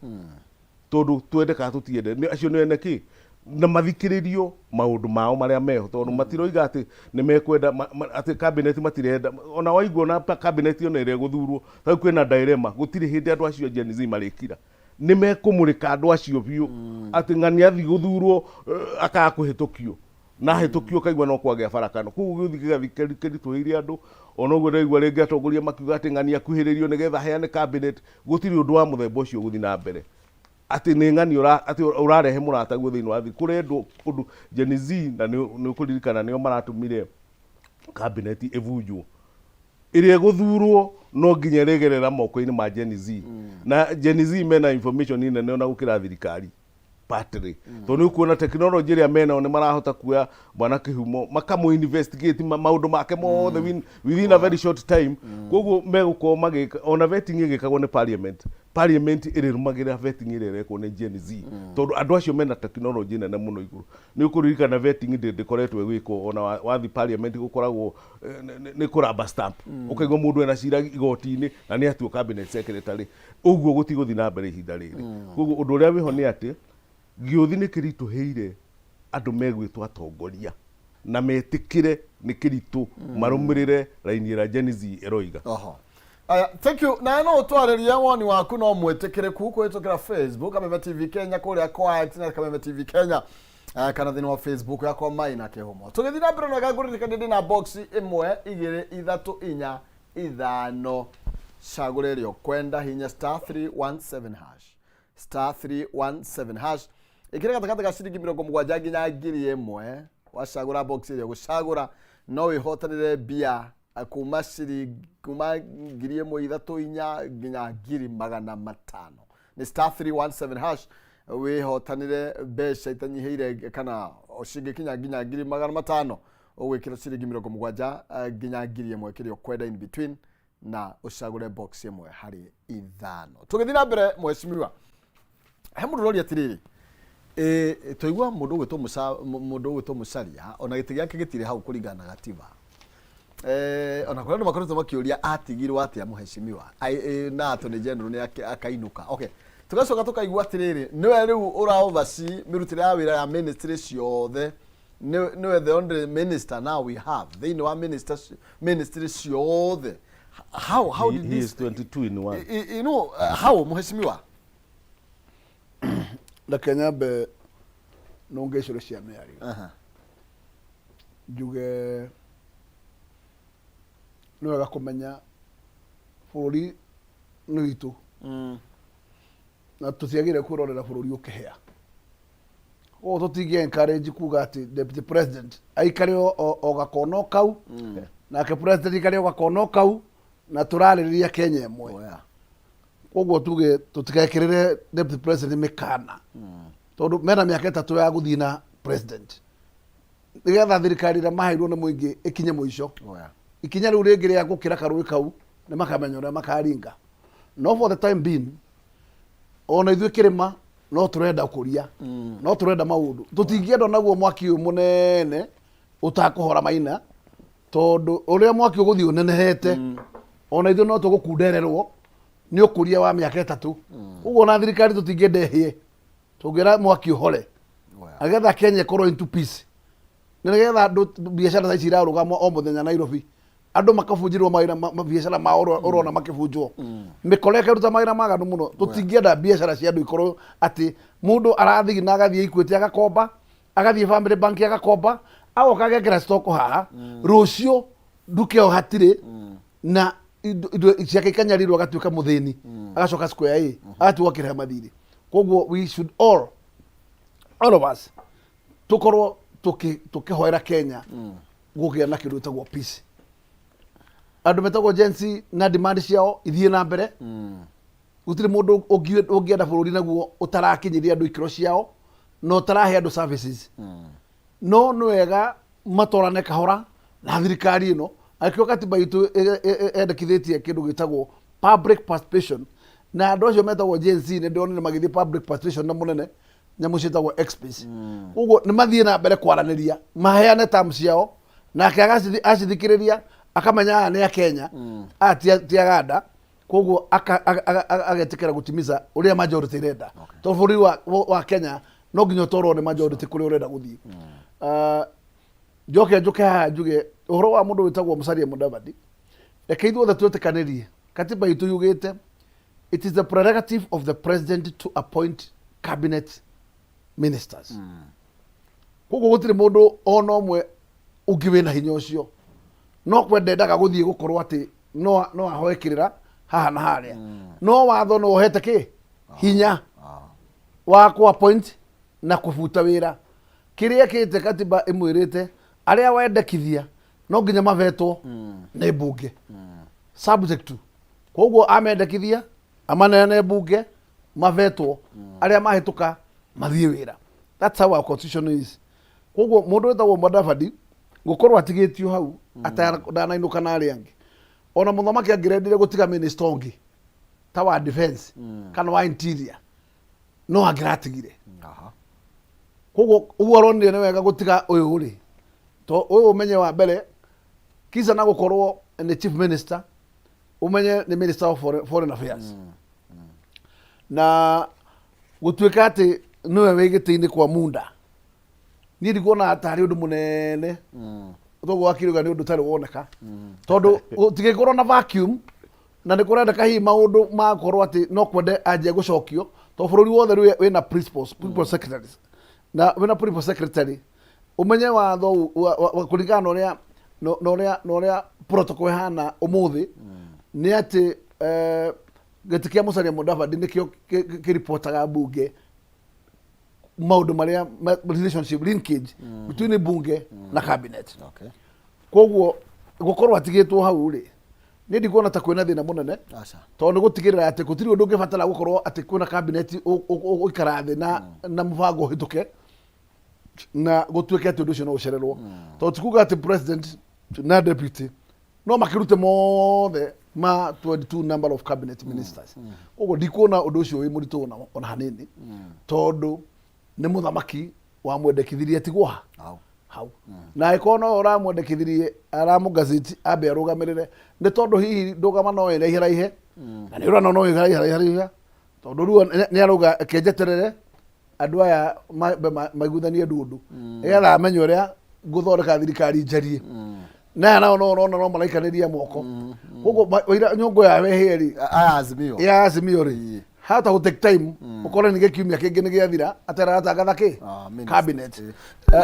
tondũ twende kana tũtiende acio nĩo ene kĩ, na mathikĩrĩrio maũndũ mao marĩa meho, tondũ matiroiga atĩ nĩ mekwenda atĩ cabinet matirenda. Ona waigua ona cabinet ona ĩrĩa ĩgũthurwo rĩu kwĩna dilemma, gũtirĩ hĩndĩ andũ acio a Gen Z marĩkira. Nĩ mekũmũrĩka andũ acio biũ atĩ ng'ani athiĩ gũthurwo, akaga kũhĩtũkio na ahĩtũkio kaigua no kwagĩa barakano. Koguo gĩũthi gĩgathiĩ kĩritũhĩire andũ. Ona ũguo ndaigua rĩngĩ atongoria makiuga atĩ ng'ani akuhĩrĩrio nĩgetha aheane cabinet, gũtirĩ ũndũ wa mũthemba ũcio ũgũthiĩ na mbere, atĩ nĩ ng'ani atĩ ũrarehe mũrataguo thĩinĩ wa thĩ kũrendwo ũndũ Gen Z. Na nĩ ũkũririkana nĩo maratũmire cabinet ĩbunjwo. Ĩrĩa ĩgũthurwo no nginya ĩrĩgerera moko-inĩ ma Gen Z, na Gen Z mena information nene ona gũkĩra thirikari partly, tondũ nĩ ũkuona technology ĩrĩa menayo, nĩ marahota kuoya bwana Kĩhumo makamũ investigate maũndũ make mothe within a very short time. Koguo megũkorwo magĩka ona vetting ĩgĩkagwo nĩ parliament, parliament ĩrĩrũmagĩrĩra vetting ĩrĩa ĩrekwo nĩ Gen Z, tondũ andũ acio mena technology nene mũno igũrũ. Nĩ ũkũririkana vetting ndĩkoretwo ĩgĩkwo ona wathi parliament, gũkoragwo nĩ kũramba stamp, ũkaigua mũndũ ena cira igoti-inĩ na nĩ atuo cabinet secretary. Ũguo gũtigũthiĩ na mbere ihinda rĩrĩ. Koguo ũndũ ũrĩa wĩho nĩ atĩ gĩũthi nĩ kĩritũhĩire andũ megwĩtwo atongoria na metĩkĩre nĩ kĩritũ marũmĩrĩre raini ĩrĩa Gen Z ĩroiga.
Oho. Aya, thank you. Na no ũtwarĩrie woni waku no mwĩtĩkĩrĩku kũhĩtũkĩra Facebook Kameme TV Kenya, kũrĩa kwa X na Kameme TV Kenya, kana thĩinĩ wa Facebook yakwa Maina Kĩhumo. Tũgĩthiĩ na mbere na ngũririkania ndĩ na box ĩmwe, igĩrĩ, ithatũ, inya, ithano. Cagũra ĩrĩa ũkwenda, hinya *317#, *317#. Ĩkĩra gatagatĩ ga ciringi 70 nginya 1000. Wacagũra box ĩrĩa ũgũcagũra, no wĩhotanĩre mbia kuma ciringi kuma 1000, ithatũ, inya nginya 500,000. Nĩ *317# wĩhotanĩre mbeca itanyihĩire kana cingĩkinya nginya 500,000. Ũgwĩkĩra ciringi 70 nginya 1000, kĩrĩa ũkwenda in between, na ũcagũre box ĩmwe harĩ ithano. Tũgĩthiĩ na mbere, mheshimiwa, he mũndũ ũroria atĩrĩrĩ, twaigua mũndũ ũgwĩtwo mũndũ ũgwĩtwo Musalia, ona gĩtĩ gĩake gĩtirĩ hau kũringana na gatiba. Ona kũrĩ andũ makoretwo makĩũria atigirwo atĩa mheshimiwa na Attorney General nĩ akainũka. Okay, tũgacoka tũkaigua atĩrĩrĩ, nĩwe rĩu ũra oversee mĩrutĩre ya wĩra ya ministry ciothe, nĩwe the only minister now we have thĩinĩ wa ministry ciothe. How did
He
this
is 22 in one.
How, mheshimiwa?
Reke nyambe nũnge icũrĩ cia mĩario. Njuge nĩ wega kũmenya bũrũri nĩ witũ, na tũtiagĩrĩire kwĩrorera bũrũri ũkĩhĩa. Koguo tũtingĩ encourage kuga atĩ deputy president aikare o gakono kau, nake president aikare o gakono kau, na tũrarĩrĩria Kenya ĩmwe.
Oh, yeah.
Koguo tuge tũtigekĩrĩre deputy president mĩkana, tondũ mena mĩaka 3 ya gũthiĩ na president nĩgetha thirikari ĩrĩa maheirwo nĩ mũingĩ ĩkinye mũico.
Oh, yeah.
Ikinya rĩu rĩngĩ rĩa gũkĩra karũĩ kau nĩ makamenya ũrĩa makaringa, no for the time being ona ithuĩ kĩrĩma no tũrenda ũkũria, no tũrenda maũndũ. Tũtingĩenda naguo mwaki ũyũ mũnene ũtakũhora maina, tondũ ũrĩa mwaki ũgũthiĩ ũnenehete, ona ithuĩ no tũgũkundererwo nĩ ũkũria wa mĩaka 3. Ũguo ona thirikari tũtingĩenda ĩhĩe, tũngĩra mwaki ũhore
Oh, yeah.
agetha Kenya ĩkorwo into peace, nĩgetha andũ biacara thaa ici irarũgama o mũthenya Nairobi, andũ makabunjĩrwo mawĩra, mabiacara mao ũrona makĩbunjwo, mĩkora ĩkaruta mawĩra maganu mũno. Tũtingĩenda biacara cia andũ ikorwo atĩ mũndũ arathiĩ na agathiĩ Equity agakomba, agathiĩ Family Bank agakomba, agoka agekĩra stock haha, rũciũ nduka ĩyo hatirĩ na indo ciake ikanyarirwo, agatuĩka mũthĩni, agacoka square A, agatuĩka akĩrĩha mathirĩ. Koguo we should all of us tukorwo tukĩhoera Kenya gũgĩa na kĩndũ gĩtagwo peace, andũ metagwo Gen Z na demand ciao ithiĩ na mbere. Gũtirĩ mũndũ ũngĩenda bũrũri naguo ũtarakinyĩria andũ ikĩro ciao na ũtarahe andũ services. No nĩ wega matwarane kahora na thirikari ĩno, angĩkorwo katiba itũ yendekithĩtie kĩndũ gĩtagwo public participation, na andũ acio metagwo Gen Z nĩ ndĩronire magĩthiĩ public participation na mũnene nyamũ ciĩtagwo X-Space. Koguo nĩ mathiĩ na mbere kwaranĩria, maheane terms ciao, nake acithikĩrĩria akamenya aya nĩ a Kenya, aya ti Aganda, koguo agetĩkĩra gũtimiza ũrĩa majority ĩrenda, tondũ bũrũri wa Kenya no nginya ũtwarwo nĩ majority kũrĩa ũrenda gũthiĩ. Ah, njoke njũke haha njuge ũhoro wa mũndũ wĩtagwo Musalia Mudavadi. Reke ithuothe twĩtĩkanĩrie katiba itũ yugĩte it is the prerogative of the president to appoint cabinet ministers. Koguo gũtirĩ mũndũ ona ũmwe ũngĩ wĩna hinya ũcio, no kwenda endaga gũthiĩ gũkorwo atĩ no ahoe kĩrĩra haha na harĩa, no watho no ũhete kĩ hinya wa kũ appoint na kũbuta wĩra. Kĩrĩa kĩte katiba ĩmwĩrĩte, arĩa wendekithia no nginya mavetwo nĩ mbunge, subject to. Koguo amendekithia amaneane mbunge mavetwo, arĩa mahĩtũka mathiĩ wĩra. That's how our constitution is. Koguo mũndũ wĩtagwo Mudavadi gũkorwo atigĩtio hau ndanainũka na arĩa angĩ, ona mũthamaki angĩrendire gũtiga minister ũngĩ ta wa defense kana wa interior, no angĩratigire. Koguo ũguo aronire nĩ wega gũtiga ũyũ rĩ, to ũyũ ũmenye wa mbere kisa na gũkorwo nĩ chief minister, ũmenye nĩ minister of foreign affairs, na gũtuĩka atĩ nĩwe wĩ gĩtĩ-inĩ kwa munda, niĩ ndikuona tarĩ ũndũ mũnene. Toguo wakiriuga nĩ ũndũ ũtarĩ woneka, tondũ gũtigĩkorwo na vacuum na nĩ kũrendeka hihi maũndũ makorwo atĩ no kwende anjie gũcokio, tondũ bũrũri wothe rĩu wĩna principals, principal secretaries, na wĩna principal secretary. Ũmenye watho kũringana na ũrĩa na ũrĩa protocol ĩhana ũmũthĩ nĩ atĩ gĩtĩ kĩa Musalia Mudavadi nĩkĩo kĩripotaga mbunge maũndũ marĩa relationship linkage between bunge na cabinet. Koguo gũkorwo atigĩtwo hau rĩ, niĩ ndikuona ta kwĩna thĩna mũnene.
Aca.
Tondũ nĩ gũtigĩrĩra atĩ gũtirĩ ũndũ ũngĩbatara gũkorwo atĩ kwĩna cabinet ũgũikara thĩ na mũbango ũhĩtũke na gũtuĩke atĩ ũndũ ũcio no ũcererwo, tondũ ti kuga atĩ president na deputy no makĩrute mothe ma 22 number of cabinet ministers. Koguo ndikuona ũndũ ũcio wĩ mũritũ ona hanini, tondũ nĩ mũthamaki wamwendekithirie atigwo ha
Hau.
Hau, na angĩkorwo no ũramwendekithirie aramũgazeti ambe arũgamĩrĩre, nĩ tondũ hihi ndũgama no ĩraihe na nĩ ũrona no ĩraihe, tondũ rĩu nĩ arauga reke njeterere andũ aya maiguithanie ndundu nĩgetha amenye ũrĩa ngũthondeka thirikari njarie, na aya nao no ũrona no maraikanĩria moko. Koguo waira nyũngũ yawe ĩhĩe rĩ,
Aya Azimio.
Ya Azimio rĩ, hata gũ take time ũkore ningĩ kiumia kĩngĩ nĩ gĩathira ataratangatha kĩ
Ah, minister.
cabinet.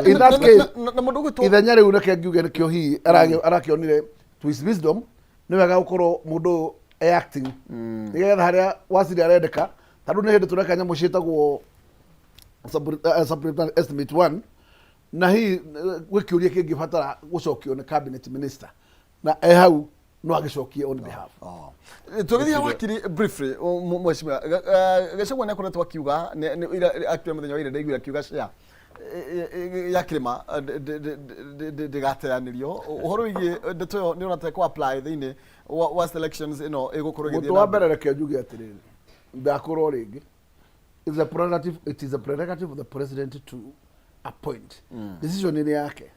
In that case,
Na mũndũ ũgwĩtwo
ithenya rĩu reke ngiuge nĩkĩo hihi arakĩonire to his wisdom nĩ wega gũkorwo mũndũ ũyũ e acting, nĩgetha harĩa waciri arendeka, tondũ nĩ hĩndĩ tũreka nyamũ ciĩtagwo supplementary estimate one, na hihi gwĩ kĩũria kĩngĩbatara gũcokio nĩ cabinet minister, na e hau no agĩcokie on behalf.
Tũgĩthiĩ wakiri briefly, mheshimiwa Gachagua nĩ akoretwo akiuga actually mũthenya wa ira ndaiguire akiuga share ya kĩrĩma ndĩgateanĩrio. Ũhoro wĩgiĩ ndeto ĩyo nĩ ũrona ta apply thĩinĩ wa selections ĩno ĩgũkorwo ĩgĩthiĩ
Mũtũ
na
wa mbere, reke njuge atĩrĩrĩ, ndakũrwo rĩngĩ, it is a prerogative of the president to appoint. Decision nĩ yake.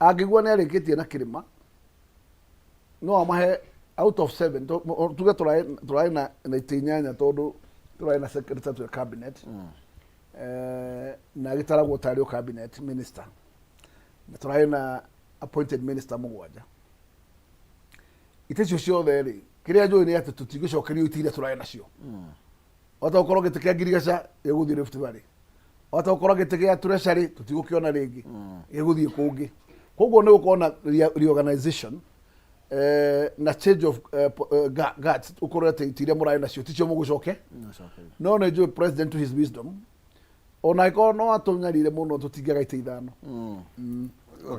Angĩgua nĩ arĩkĩtie na kĩrĩma, no amahe out of seven. Tuge tũrarĩ na itĩ inyanya, tondũ tũrarĩ na secretary to the cabinet, na gĩtaragwo tarĩ o cabinet minister, na tũrarĩ na appointed minister mũgwanja. Itĩ icio ciothe rĩ, kĩrĩa njũĩ nĩ atĩ tũtigũcokerio itĩ iria tũrarĩ nacio. Ota gũkorwo gĩtĩ kĩa ngirigaca gĩgũthiĩ Rift Valley, ota gũkorwo gĩtĩ gĩa treasury tũtigũkĩona rĩngĩ, gĩgũthiĩ kũngĩ. Koguo nĩ gũkorwo na reorganization na change of guards, ũkorwo atĩ itĩ iria mũrarĩ nacio ticio mũgũcoke. No nĩ njũĩ president to his wisdom, ona angĩkorwo no atũnyarire mũno, tũtingĩaga itĩ ithano,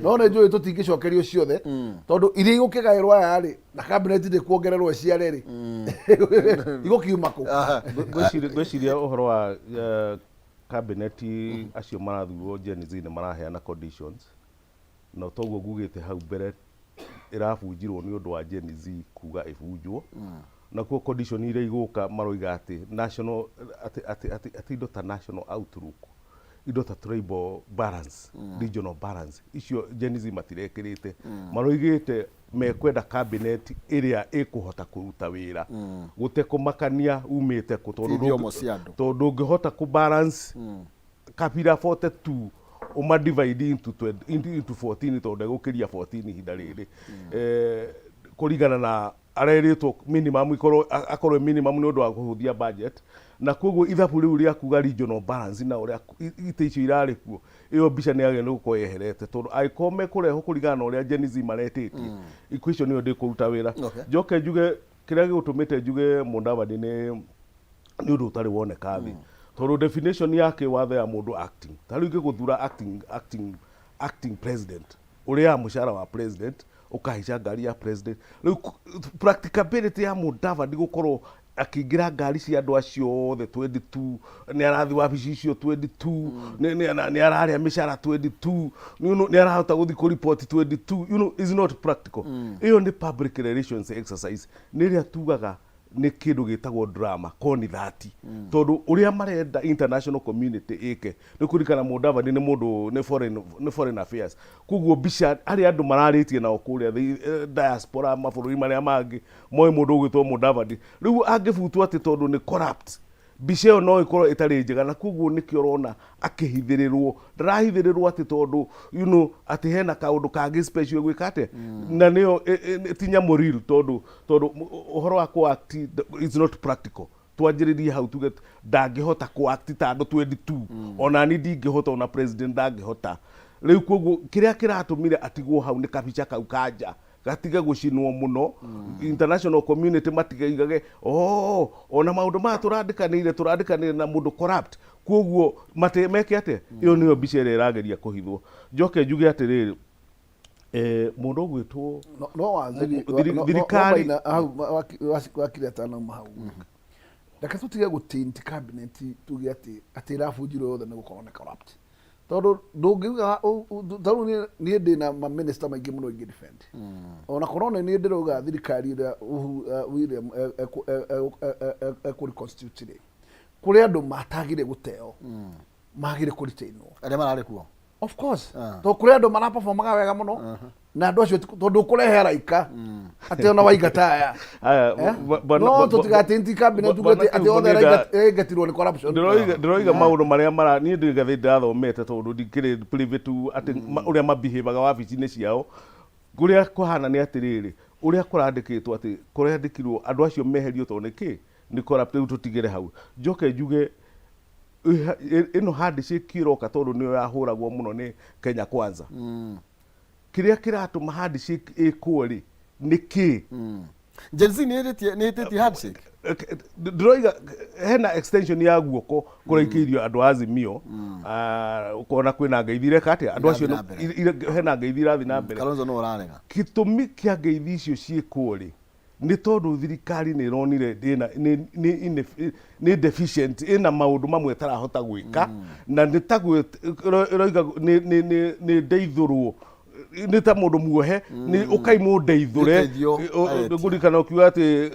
no nĩ njũĩ tũtingĩcokerio ciothe, tondũ iria igũkĩgaĩrwo aya rĩ, na cabinet ndĩkuongererwo ĩciare rĩ, igũkiuma kũ?
Ngwĩciria ũhoro wa Cabinet acio marathurwo Gen Z nĩ maraheana conditions, na toguo ngugĩte hau mbere ĩrabunjirwo nĩ ũndũ wa Gen Z kuga ĩbunjwo. Nakuo condition iria igũka maroiga atĩ national atĩ atĩ atĩ atĩ indo ta national outlook, indo ta tribal balance, regional balance, icio Gen Z matirekĩrĩte. Maroigĩte mekwenda cabinet ĩrĩa ĩkũhota kũruta wĩra gũtekũmakania umĩte kũ, tondũ
Ti ithiomo cia andũ.
Tondũ ndũngĩhota kũ balance kabira 42 ũma divide into 20, into 14, tondũ ndegũkĩria 14 ihinda rĩrĩ. Kũringana na arerĩtwo minimum ikorwo akorwo minimum nĩ ũndũ wa kũhũthia budget, na koguo ithabu rĩu rĩa kuga regional balance na ũrĩa itĩ icio irarĩ kuo, ĩyo mbica nĩ yagĩrĩirwo nĩ gũkorwo yeherete, tondũ angĩkorwo mekũrehwo kũringana na ũrĩa Gen Z maretĩtie, equation ĩyo ndĩkũruta wĩra. Njoke njuge kĩrĩa gĩgũtũmĩte njuge Mudavadi nĩ ũndũ ũtarĩ woneka thĩ, tondũ definition ya kĩwatho ya mũndũ acting, ta rĩu ingĩgũthura acting president, ũrĩaga mũcara wa president, ũkahaica ngari ya president. Rĩu practicability ya Mudavadi gũkorwo akĩingĩra ngari cia andũ acio othe 22, nĩ arathiĩ wabici icio 22, nĩ ararĩa mĩcara 22, nĩ arahota gũthiĩ kũ report 22, is not practical. Ĩyo nĩ public relations exercise, nĩ ĩrĩa tugaga nĩ kĩndũ gĩtagwo drama koni thati, tondũ ũrĩa marenda international community ĩke nĩ kũririkana Mudavadi nĩ mũndũ nĩ foreign affairs, koguo mbica arĩa andũ mararĩtie nao kũrĩa diaspora, mabũrũri marĩa mangĩ moĩ mũndũ ũgwĩtwo Mudavadi. Rĩu angĩbutwo atĩ tondũ nĩ corrupt, mbica ĩyo no ĩkorwo ĩtarĩ njega, na koguo nĩkĩo ũrona akĩhithĩrĩrwo. Ndarahithĩrĩrwo atĩ tondũ atĩ hena kaũndũ kangĩ special gwĩka atĩa, na nĩyo ti nyamũ real, tondũ ũhoro wa kũ act is not practical. Twanjĩrĩrie hau tuge ndangĩhota kũ act ta andũ 22, ona ni ndingĩhota, ona president ndangĩhota. Rĩu koguo kĩrĩa kĩratũmire atigwo hau nĩ kabica kau kanja gatige gũcinwo mũno, international community matigaigage, oh, ona maũndũ maya tũrandĩkanĩire na mũndũ corrupt, koguo mate meke atĩa. Ĩyo nĩyo mbica ĩrĩa ĩrageria kũhithwo. Njoke njuge atĩrĩrĩ, mũndũ ũgwĩtwo
No waziri
Thirikari-
no hau wakiri atanauma hau, reke tũtige gũtint cabinet, tuge atĩ ĩrabunjirwo yothe nĩ gũkorwo nĩ corrupt, tondũ ndũngiuga tarĩu niĩ ndĩna maminista maingĩ mũno ingĩ defend, ona korwo nĩ niĩ ndĩrauga thirikari ĩrĩa William ekũ reconstitute rĩ, kũrĩ andũ matagire gũteo, magire kũritainwo.
Arĩa mararĩ kuo.
Of course.
Ah.
Tondũ kũrĩ andũ maraperformaga wega mũno, na andũ acio tondũ ũkũrehe araika atĩ ona waingata aya.
Aya,
Eh? No tũtigatinti cabinet tuge atĩ othe araingatirwo nĩ corruption.
Ndĩroiga maũndũ marĩa mara niĩ ndĩ ngathĩ ndĩrathomete, tondũ ndikĩrĩ private atĩ ũrĩa mabehavaga wabici-inĩ ciao. Kũrĩa kũhana nĩ atĩrĩrĩ, ũrĩa kũrandĩkĩtwo atĩ kũrandĩkirwo andũ acio meherio tondũ nĩ kĩ nĩ corrupt. Rĩu tũtigĩre hau. Njoke njuge ĩno handshake ĩroka tondũ nĩyo yahũragwo mũno nĩ Kenya Kwanza. Kĩrĩa kĩratũma handshake ĩkwo rĩ nĩ kĩ?
Gen Z nĩ ĩtĩtie handshake.
Ndĩroiga hena extension ya guoko kũraikĩirio andũ a Azimio. Ah, ũkona kwĩna ngeithi ireka atĩa andũ acio
Irathiĩ na mbere.
Hena ngeithi irathiĩ na mbere.
Kalonzo no ũrarega.
Gĩtũmi kĩa ngeithi icio ciĩkwo rĩ nĩ tondũ thirikari nĩ ĩronire ndĩna nĩ deficient, ĩna maũndũ mamwe ĩtarahota gwĩka, na nĩ ta ĩroiga nĩ ndeithũrwo, nĩ ta mũndũ muohe, nĩ ũkai mũndeithũre.
Nĩ ũteithio aretia.
Ngũririkana ũkiuga atĩ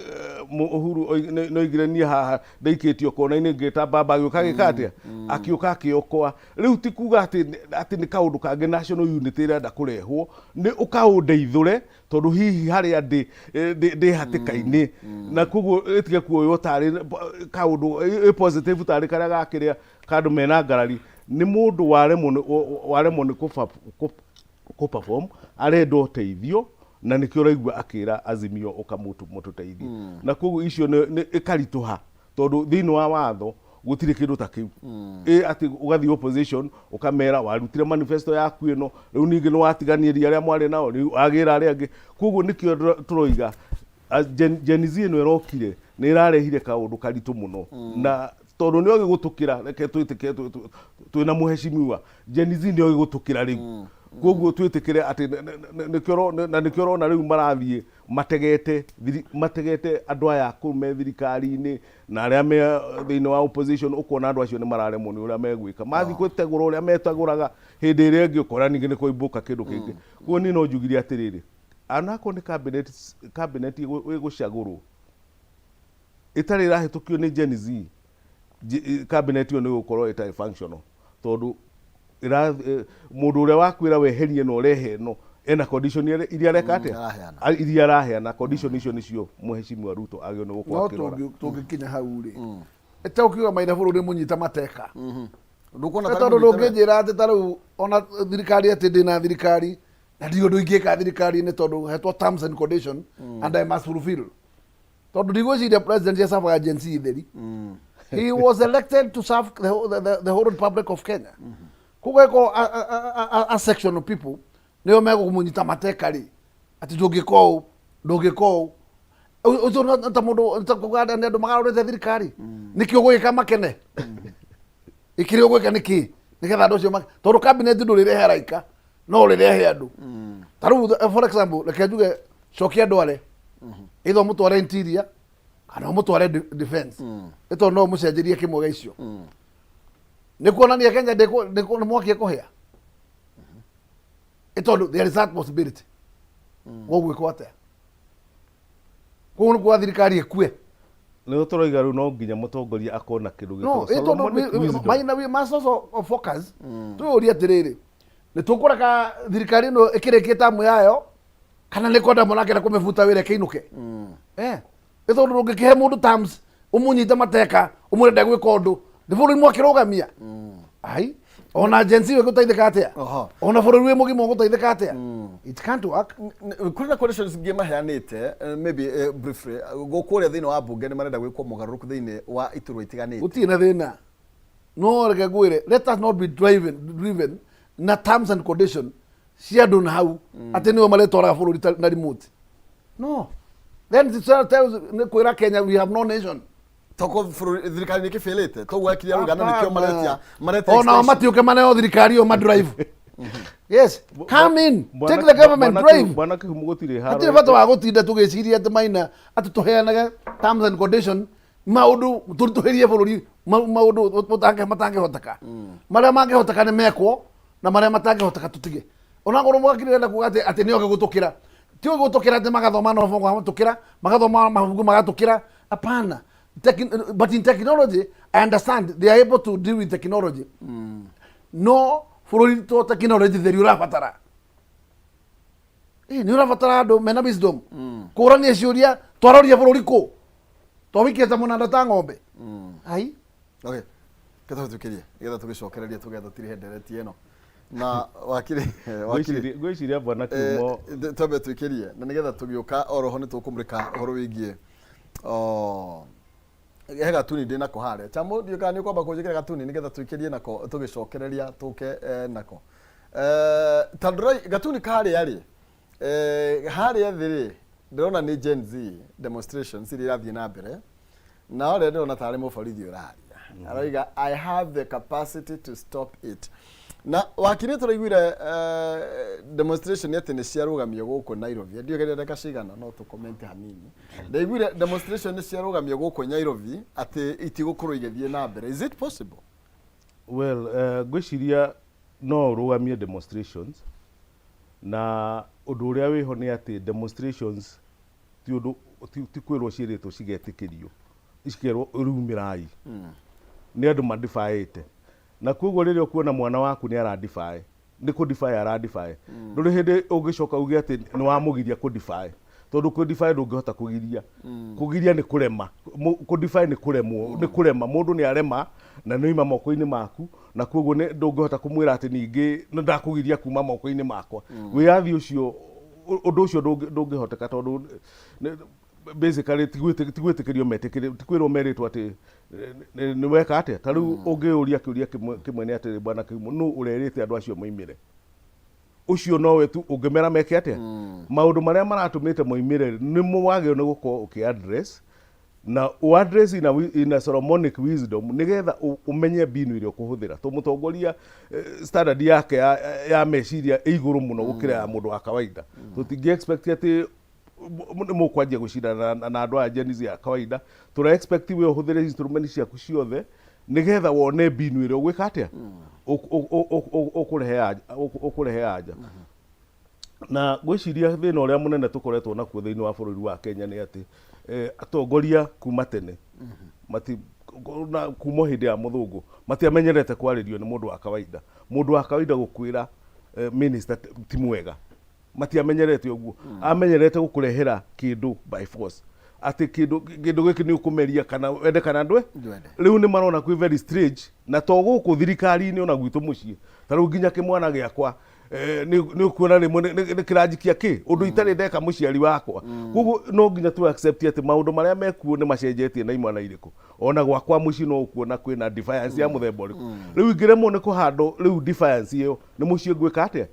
Uhuru nĩoigire niĩ haha ndaikĩtio kona-inĩ, ngĩta baba agĩũka agĩka atĩa, akĩũka akĩokoa. Rĩu ti kuga atĩ nĩ kaũndũ kangĩ national unity ĩrenda kũrehwo, nĩ ũkaũndeithũre tondũ hihi harĩa ndĩ hatĩka-inĩ, na koguo ĩtige kuoywo tarĩ kaũndũ ĩ positive, tarĩ karĩa gakĩrĩa kandũ mena ngarari. Nĩ mũndũ waremwo nĩ kũ perform, arenda ũteithio, na nĩkĩo ũraigua akĩra Azimio ũka mũtũteithie. Na koguo icio nĩ ĩkaritũha, tondũ thĩinĩ wa watho gũtirĩ kĩndũ ta kĩu ĩ atĩ ũgathiĩ opposition ũkamera warutire manifesto yaku ĩno, rĩu ningĩ nĩ watiganĩria arĩa mwarĩ nao, rĩu wagĩra arĩa angĩ. Koguo nĩkĩo tũroiga Gen Z ĩno ĩrokire nĩ ĩrarehire kaũndũ karitũ mũno, na tondũ nĩ ogĩ gũtũkĩra, reke twĩtĩke twĩna mũheshimiwa, Gen Z nĩ ogĩ gũtũkĩra rĩu. Koguo twĩtĩkĩre atĩ nĩkĩo na nĩkĩo ũrona rĩu marathiĩ mategete mategete andũ aya kũu me thirikari-inĩ na arĩa me thĩinĩ wa opposition. Ũkona andũ acio nĩ mararemwo nĩ ũrĩa megwĩka, mathiĩ gwĩtegũra ũrĩa metegũraga, hĩndĩ ĩrĩa ĩngĩ ũkora ningĩ nĩ kũimbũka kĩndũ kĩngĩ. Koguo niĩ no njugire atĩrĩrĩ, anakorwo nĩ cabinet ĩgũcagũrwo ĩtarĩ ĩrahĩtũkio nĩ Gen Z, cabinet ĩyo nĩ ĩgũkorwo ĩtarĩ functional, tondũ mũndũ ũrĩa wakwĩra weherie na ũrehe ĩno ena condition iria areka atĩa.
Araheana.
Iria araheana condition icio nĩcio Mheshimiwa Ruto agĩrĩirwo nĩ gũkorwo
No
akĩrora.
Tũngĩkinya hau rĩ, ĩta ũkiuga maitha bũrũri mũnyita mateka.
Ndũkuona
Nĩ
tarĩ
tondũ
mũnyite wega?
Ndũngĩnjĩra atĩ ta rĩu ona thirikari atĩ ndĩna thirikari na ndirĩ ũndũ ingĩka thirikari-inĩ tondũ hetwo terms and condition and I must fulfill, tondũ ndigwĩciria president acabaga Gen Z theri. He was elected to serve the whole Republic of Kenya. Koguo ĩkorwo a section of people nĩo megũmũnyita mateka rĩ, atĩ ndũngĩka ũũ, ndũngĩka ũũ. Ũcio no ta mũndũ ta kuga nĩ andũ magarũrĩte thirikari, nĩkĩ ũgwĩka makene ĩkĩrĩ ũgwĩka nĩkĩ nĩgetha andũ acio tondũ cabinet ndũrĩrehe araika no ũrĩrehe andũ. Ta rĩu for example, reke njuge cokia ndware either ũmũtware interior kana ũmũtware defense, nĩ tondũ no ũmũcenjerie kĩmwe gĩa icio, nĩ kuonania Kenya nĩ mwaki ĩkũhĩa. Nĩ tondũ there is that possibility. Gũgwĩkwo atĩa? Koguo nĩ kuga thirikari ĩkue?
Nĩho tũroiga rĩu no nginya mũtongoria akorwo na kĩndũ
No
gĩtagwo
ĩ tondũ
Solomonic wisdom.
Maina, we must also focus. Twĩyũrie atĩrĩrĩ, nĩ tũkũreka thirikari ĩno ĩkĩrĩkie tamu yayo kana nĩ kwenda mũrakĩenda kũmĩbuta wĩra ĩkĩinũke? Eh, nĩ tondũ ndũngĩkĩhe mũndũ terms, ũmũnyite mateka, ũmwĩre ndegwĩka ũndũ, nĩ bũrũri mwakĩrũgamia. Ai, ona Gen Z ĩgũteithĩka atĩa? Ona bũrũri wĩ mũgima ũgũteithĩka atĩa? It can't work.
Kũrĩ na conditions ingĩ maheanĩte, maybe briefly, gũkũ thĩinĩ wa mbunge nĩ marenda gwĩkwo mogarũrũku thĩinĩ wa iturwa itiganĩte.
Gũtirĩ na thĩna, no reke ngwĩre, let us not be driven na terms and condition cia andũ na hau atĩ nĩo marĩtwaraga bũrũri na remote. No then it tells nĩ kwĩra Kenya we have no nation.
Toko bũrũri thirikari nĩ kĩbĩrĩte toguo akiria rũgano nĩkĩo maretia
Onao
extension.
matiũke maneo thirikari ĩyo madrive. Yes, come in, take the government, drive.
Bwana Kĩhumo, gũtirĩ haro.
Hatirĩ bata wa gũtinda tũgĩciria atĩ maina atĩ tũheanage terms and condition, maũndũ tũritũhĩrie bũrũri, maũndũ matangĩhoteka. Marĩa mangĩhoteka nĩ mekwo na marĩa matangĩhoteka tũtige. Onakorwo mwakiri renda kuga atĩ nĩoge gũtũkĩra, ti gũtũkĩra atĩ magathoma na mabuku magatũkĩra, magathoma mabuku magatũkĩra, hapana. But in technology, I understand they are able to deal with technology, no bũrũri to technology theri ũrabatara. Nĩ ũrabatara andũ mena wisdom kũrania ciũria, twaroria bũrũri kũ twawikĩte mũnanda ta ng'ombe ai.
Okay, ketũhĩtũkĩrie nĩgetha tũgĩcokererie tũgetha tũtirihe ndereti ĩno na wakiri.
Ngwĩciria bwana Kĩhumo
Twambe twĩkĩrie na nĩgetha tũgĩũka oroho nĩ tũkũmũrĩka ũhoro wĩgiĩ, oh, he gatuni ndĩ nako harĩa chamo, ndiũ kana nĩ ũkwamba kũnjĩkĩra gatuni nĩgetha twĩkĩrie nako tũgĩcokereria tũke nako ta gatuni karĩa rĩ, harĩa thĩ rĩ, ndĩrona nĩ Gen Z demonstrations iria irathiĩ na mbere, na ũrĩa ndĩrona tarĩ mũborithi ũraria aroiga, "I have the capacity to stop it." Na wakiri, tũraiguire demonstration atĩ nĩ ciarũgamio gũkũ Nairobi, ndiũĩ kana ndagĩka cigana no tũcomment hanini. Ndaiguire demonstration nĩ ciarũgamio gũkũ Nairobi atĩ itigũkorwo igĩthiĩ na mbere. Is it possible?
Well, ngwĩciria no ũrũgamie demonstrations, na ũndũ ũrĩa wĩho nĩ atĩ demonstrations ti ũndũ ti kwĩrwo ciĩrĩtwo cigetĩkĩrio, cikerwo rĩu nĩ andũ madefyĩte, na koguo rĩrĩa ũkuona mwana waku nĩ aradefy, nĩ kũdefy aradefy, ndũrĩ hĩndĩ ũngĩcoka uge atĩ nĩ wamũgiria kũdefy, tondũ kũdefy ndũngĩhota kũgiria. Kũgiria nĩ kũrema. Kũdefy nĩ kũremwo, nĩ kũrema. Mũndũ nĩ arema na nĩ oima moko-inĩ maku, na koguo ndũngĩhota kũmwĩra atĩ ningĩ nĩ ndakũgiria kuma moko-inĩ makwa. Wĩyathi ũcio, ũndũ ũcio ndũngĩhoteka, tondũ basically ti gwĩtĩkĩrio metĩkĩrio, ti kwĩrwo merĩtwo atĩ nĩ weka atĩa. Ta rĩu ũngĩũria kĩũria kĩmwe nĩ atĩrĩ, bwana Kĩhumo, nũ ũrerĩte andũ acio moimĩre? Ũcio nowe tu ũngĩmera meke atĩa. Maũndũ marĩa maratũmĩte moimĩre nĩmo wagĩrĩirwo nĩ gũkorwo ũkĩ address. Na ũ address in a Solomonic wisdom nigetha ũmenye mbinu ĩrĩa ũkũhũthĩra to mũtongoria standard yake ya meciria ĩ igũrũ mũno gũkĩra ya mũndũ wa kawaida. Tũtingĩ expect atĩ nĩ mũkwanjia gũcindana na andũ aya Gen Z ya kawaida. Tũra expect we ũhũthĩre instrument ciaku ciothe nigetha wone mbinu ĩrĩa ũgwĩka atĩa ũkũrehe anja. Na ngwĩciria thĩna ũrĩa mũnene tũkoretwo nakuo thĩinĩ wa bũrũri wa Kenya nĩ atĩ atongoria kuma tene mati na kuma hĩndĩ ya mũthũngũ matiamenyerete kwarĩrio nĩ mũndũ wa kawaida. Mũndũ wa kawaida gũkwĩra minister ti mwega, matiamenyerete ũguo. Amenyerete gũkũrehera kĩndũ by force, atĩ kĩndũ gĩkĩ nĩ ũkũmeria kana wende kana ndwe.
Ndwende.
Rĩu nĩ marona kwĩ very strange na to gũkũ thirikari-inĩ ona gwitũ mũciĩ ta rĩu nginya kĩmwana gĩakwa nĩ ũkuona rĩmwe nĩ kĩranjikia kĩ ũndũ itarĩ ndeka mũciari wakwa. Koguo no nginya tu accept atĩ maũndũ marĩa mekuo nĩ macenjetie na imwana irĩkũ. Ona gwakwa mũciĩ no ũkuona kwĩna defiance ya mũthemba ũrĩkũ. Rĩu ingĩremwo nĩ kũhandwo rĩu defiance ĩyo nĩ mũciĩ ngwĩka atĩa?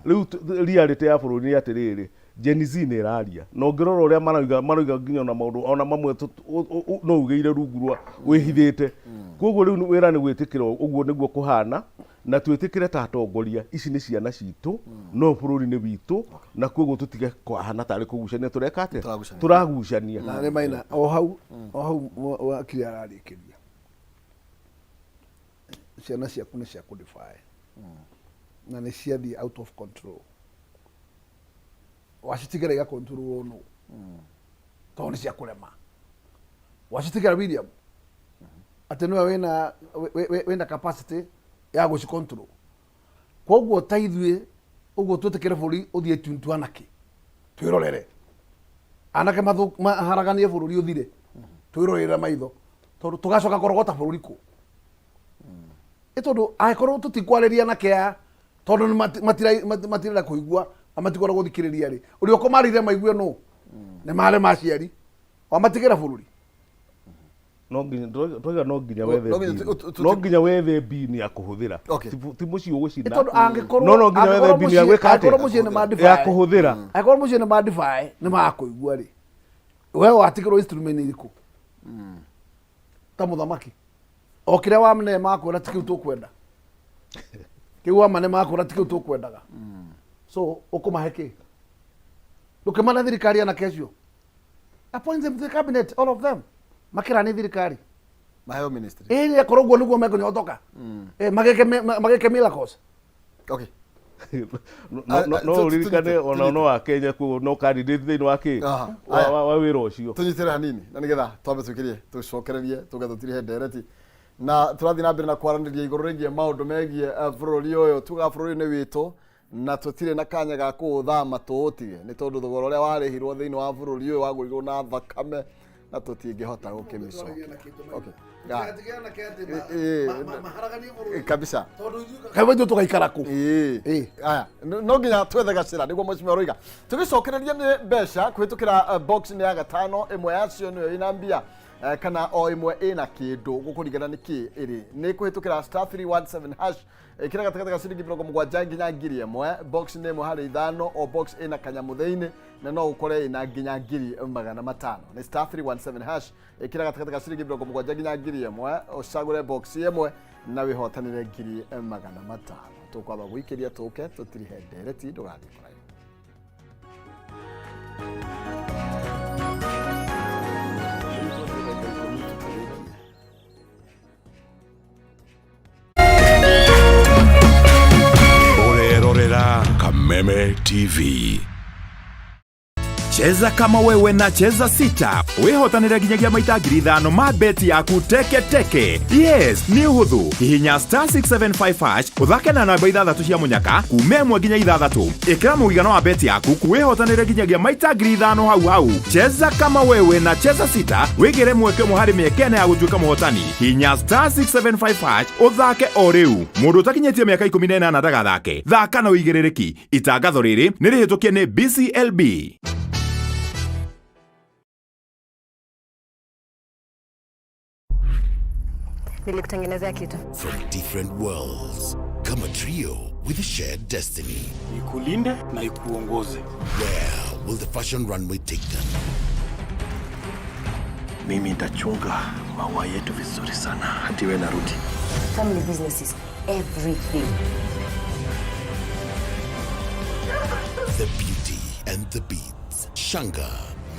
Rĩu reality ya bũrũri nĩ atĩrĩrĩ, Gen Z nĩ ĩraria na ũngĩrora ũrĩa marauga nginya ona maũndũ ona mamwe no ugĩire rungu rwa wĩhithĩte. Koguo rĩu wĩra nĩ gwĩtĩkĩra ũguo nĩguo kũhana na twĩtĩkĩre ta atongoria ici nĩ ciana citũ no bũrũri nĩ witũ na koguo tũtige kwahana tarĩ kũgucania tũreka atĩa?
Tũragucania.
Tũragucania.
Na nĩ maina o hau wakiri ararĩkĩria ciana ciaku nĩ cia kũdefy na nĩ ciathiĩ out of control, wacitigĩra igakontrolwo nũ tondũ nĩ cia kũrema. Wacitigĩra William atĩ nĩwe wĩna capacity ya gũcicontrol. Koguo ta ithuĩ ũguo twĩtĩkĩre bũrũri ũthiĩ tuntu anake twĩrorere anake maharaganie bũrũri ũthire twĩrorere maitho tondũ tũgacoka kũrogota bũrũri kũ ĩ tondũ angĩkorwo tũtikwarĩria anake aya tondũ nĩ matirenda kũigua na matikwenda gũthikĩrĩria rĩ, ũrĩa ũkũmarire maigue nũ? Nĩ mare ma aciari wamatigĩra bũrũri.
No nginya twaiga no nginya wethe
No nginya
mbinu. No nginya wethe mbinu ya kũhũthĩra. Ti mũciĩ ũgũcina.
Ĩ tondũ angĩkorwo
No nginya wethe
angĩkorwo
mbinu ya
mũciĩ
gwĩka atĩa?
angĩkorwo mũciĩ nĩ ma
Ya
defy
kũhũthĩra.
angĩkorwo mũciĩ nĩ ma defy nĩ makũigua rĩ, we watigĩrwo instrument irĩkũ ta mũthamaki? O kĩrĩa wamane makwĩra ti kĩu tũkwenda, kĩu wamane makwĩra ti kĩu tũkwendaga, so ũkũmahe kĩ? Ndũkĩmana thirikari anake acio, appoint them to the cabinet, all of them makĩra nĩ thirikari
maheo ministry
ĩĩ akorwo ũguo nĩguo mekũnyotoka magĩke miracles.
Okay.
No ũririkane ona no wa Kenya kuo no candidate thĩinĩ wa kĩ wa wĩra ũcio.
Tũnyitĩre hanini na nĩgetha twambe twĩkĩrie tũcokererie tũge tũtirihe ndereti na tũrathiĩ na mbere na kwaranĩria igũrũ rĩgiĩ maũndũ megiĩ bũrũri ũyũ. Tugaga bũrũri nĩ witũ na tũtirĩ na kanya ga kũũthama tũũtige nĩ tondũ thogora ũrĩa warĩhirwo thĩinĩ wa bũrũri ũyũ wagũrirwo na thakame na tũtingĩhota gũkĩmĩcokia. Okay. Kabisa.
Kaĩ ithuĩ tũgaikara kũ?
Aya, no nginya twethe gacĩra nĩguo mheshimiwa aroiga. Tũgĩcokereria nĩ mbeca kũhĩtũkĩra box nĩ ya gatano, ĩmwe yacio nĩyo ĩna mbia kana o ĩmwe ĩna kĩndũ gũkũringana nĩ kĩ ĩrĩ. Nĩ kũhĩtũkĩra star 317 hash ĩkĩra gatagatĩ ga ciringi 70 nginya 1000. Box nĩ ĩmwe harĩ ithano, o box ĩna kanyamũ thĩinĩ na no ũkore ĩna nginya 500,000. Nĩ star 317 hash ĩkĩra gatagatĩ ga ciringi 70 nginya 1000, ũcagũre box ĩmwe na wĩhotanĩre 500,000. Tũkwamba gũikĩria tũke tũtirihe ndereti ndũgathiĩ kũraihu.
Ũrerorera Kameme TV.
Cheza kama wewe na Cheza Sita wihotanire nginyagia maita 5,000 ma beti yaku teke teke. Yes, nĩ ũhũthũ. Hihinya star 675 hash ũthake na namba 6 cia mũnyaka kuma 1 nginya 6. Ĩkĩra mũigana wa beti yaku wihotanire nginyagia maita 5,000 hau hau. Cheza kama wewe na Cheza Sita wĩgĩre mweke ũmwe harĩ mĩeke ĩna ya gũtuĩka mũhotani. Hihinya star 675 hash ũthake o rĩu. Mũndũ ũtakinyĩtie mĩaka 18 ndagathake. Thaka na ũigĩrĩrĩki. Itangatho rĩrĩ nĩ rĩhĩtũkie nĩ BCLB.
Nilikutengenezea kitu.
From different worlds come a trio with a shared destiny.
Ikulinde na ikuongoze.
Where will the fashion runway take them?
Mimi nitachunga maua yetu vizuri sana hadi wewe narudi.
Family business is everything.
The Beauty and the Beats. Shanga,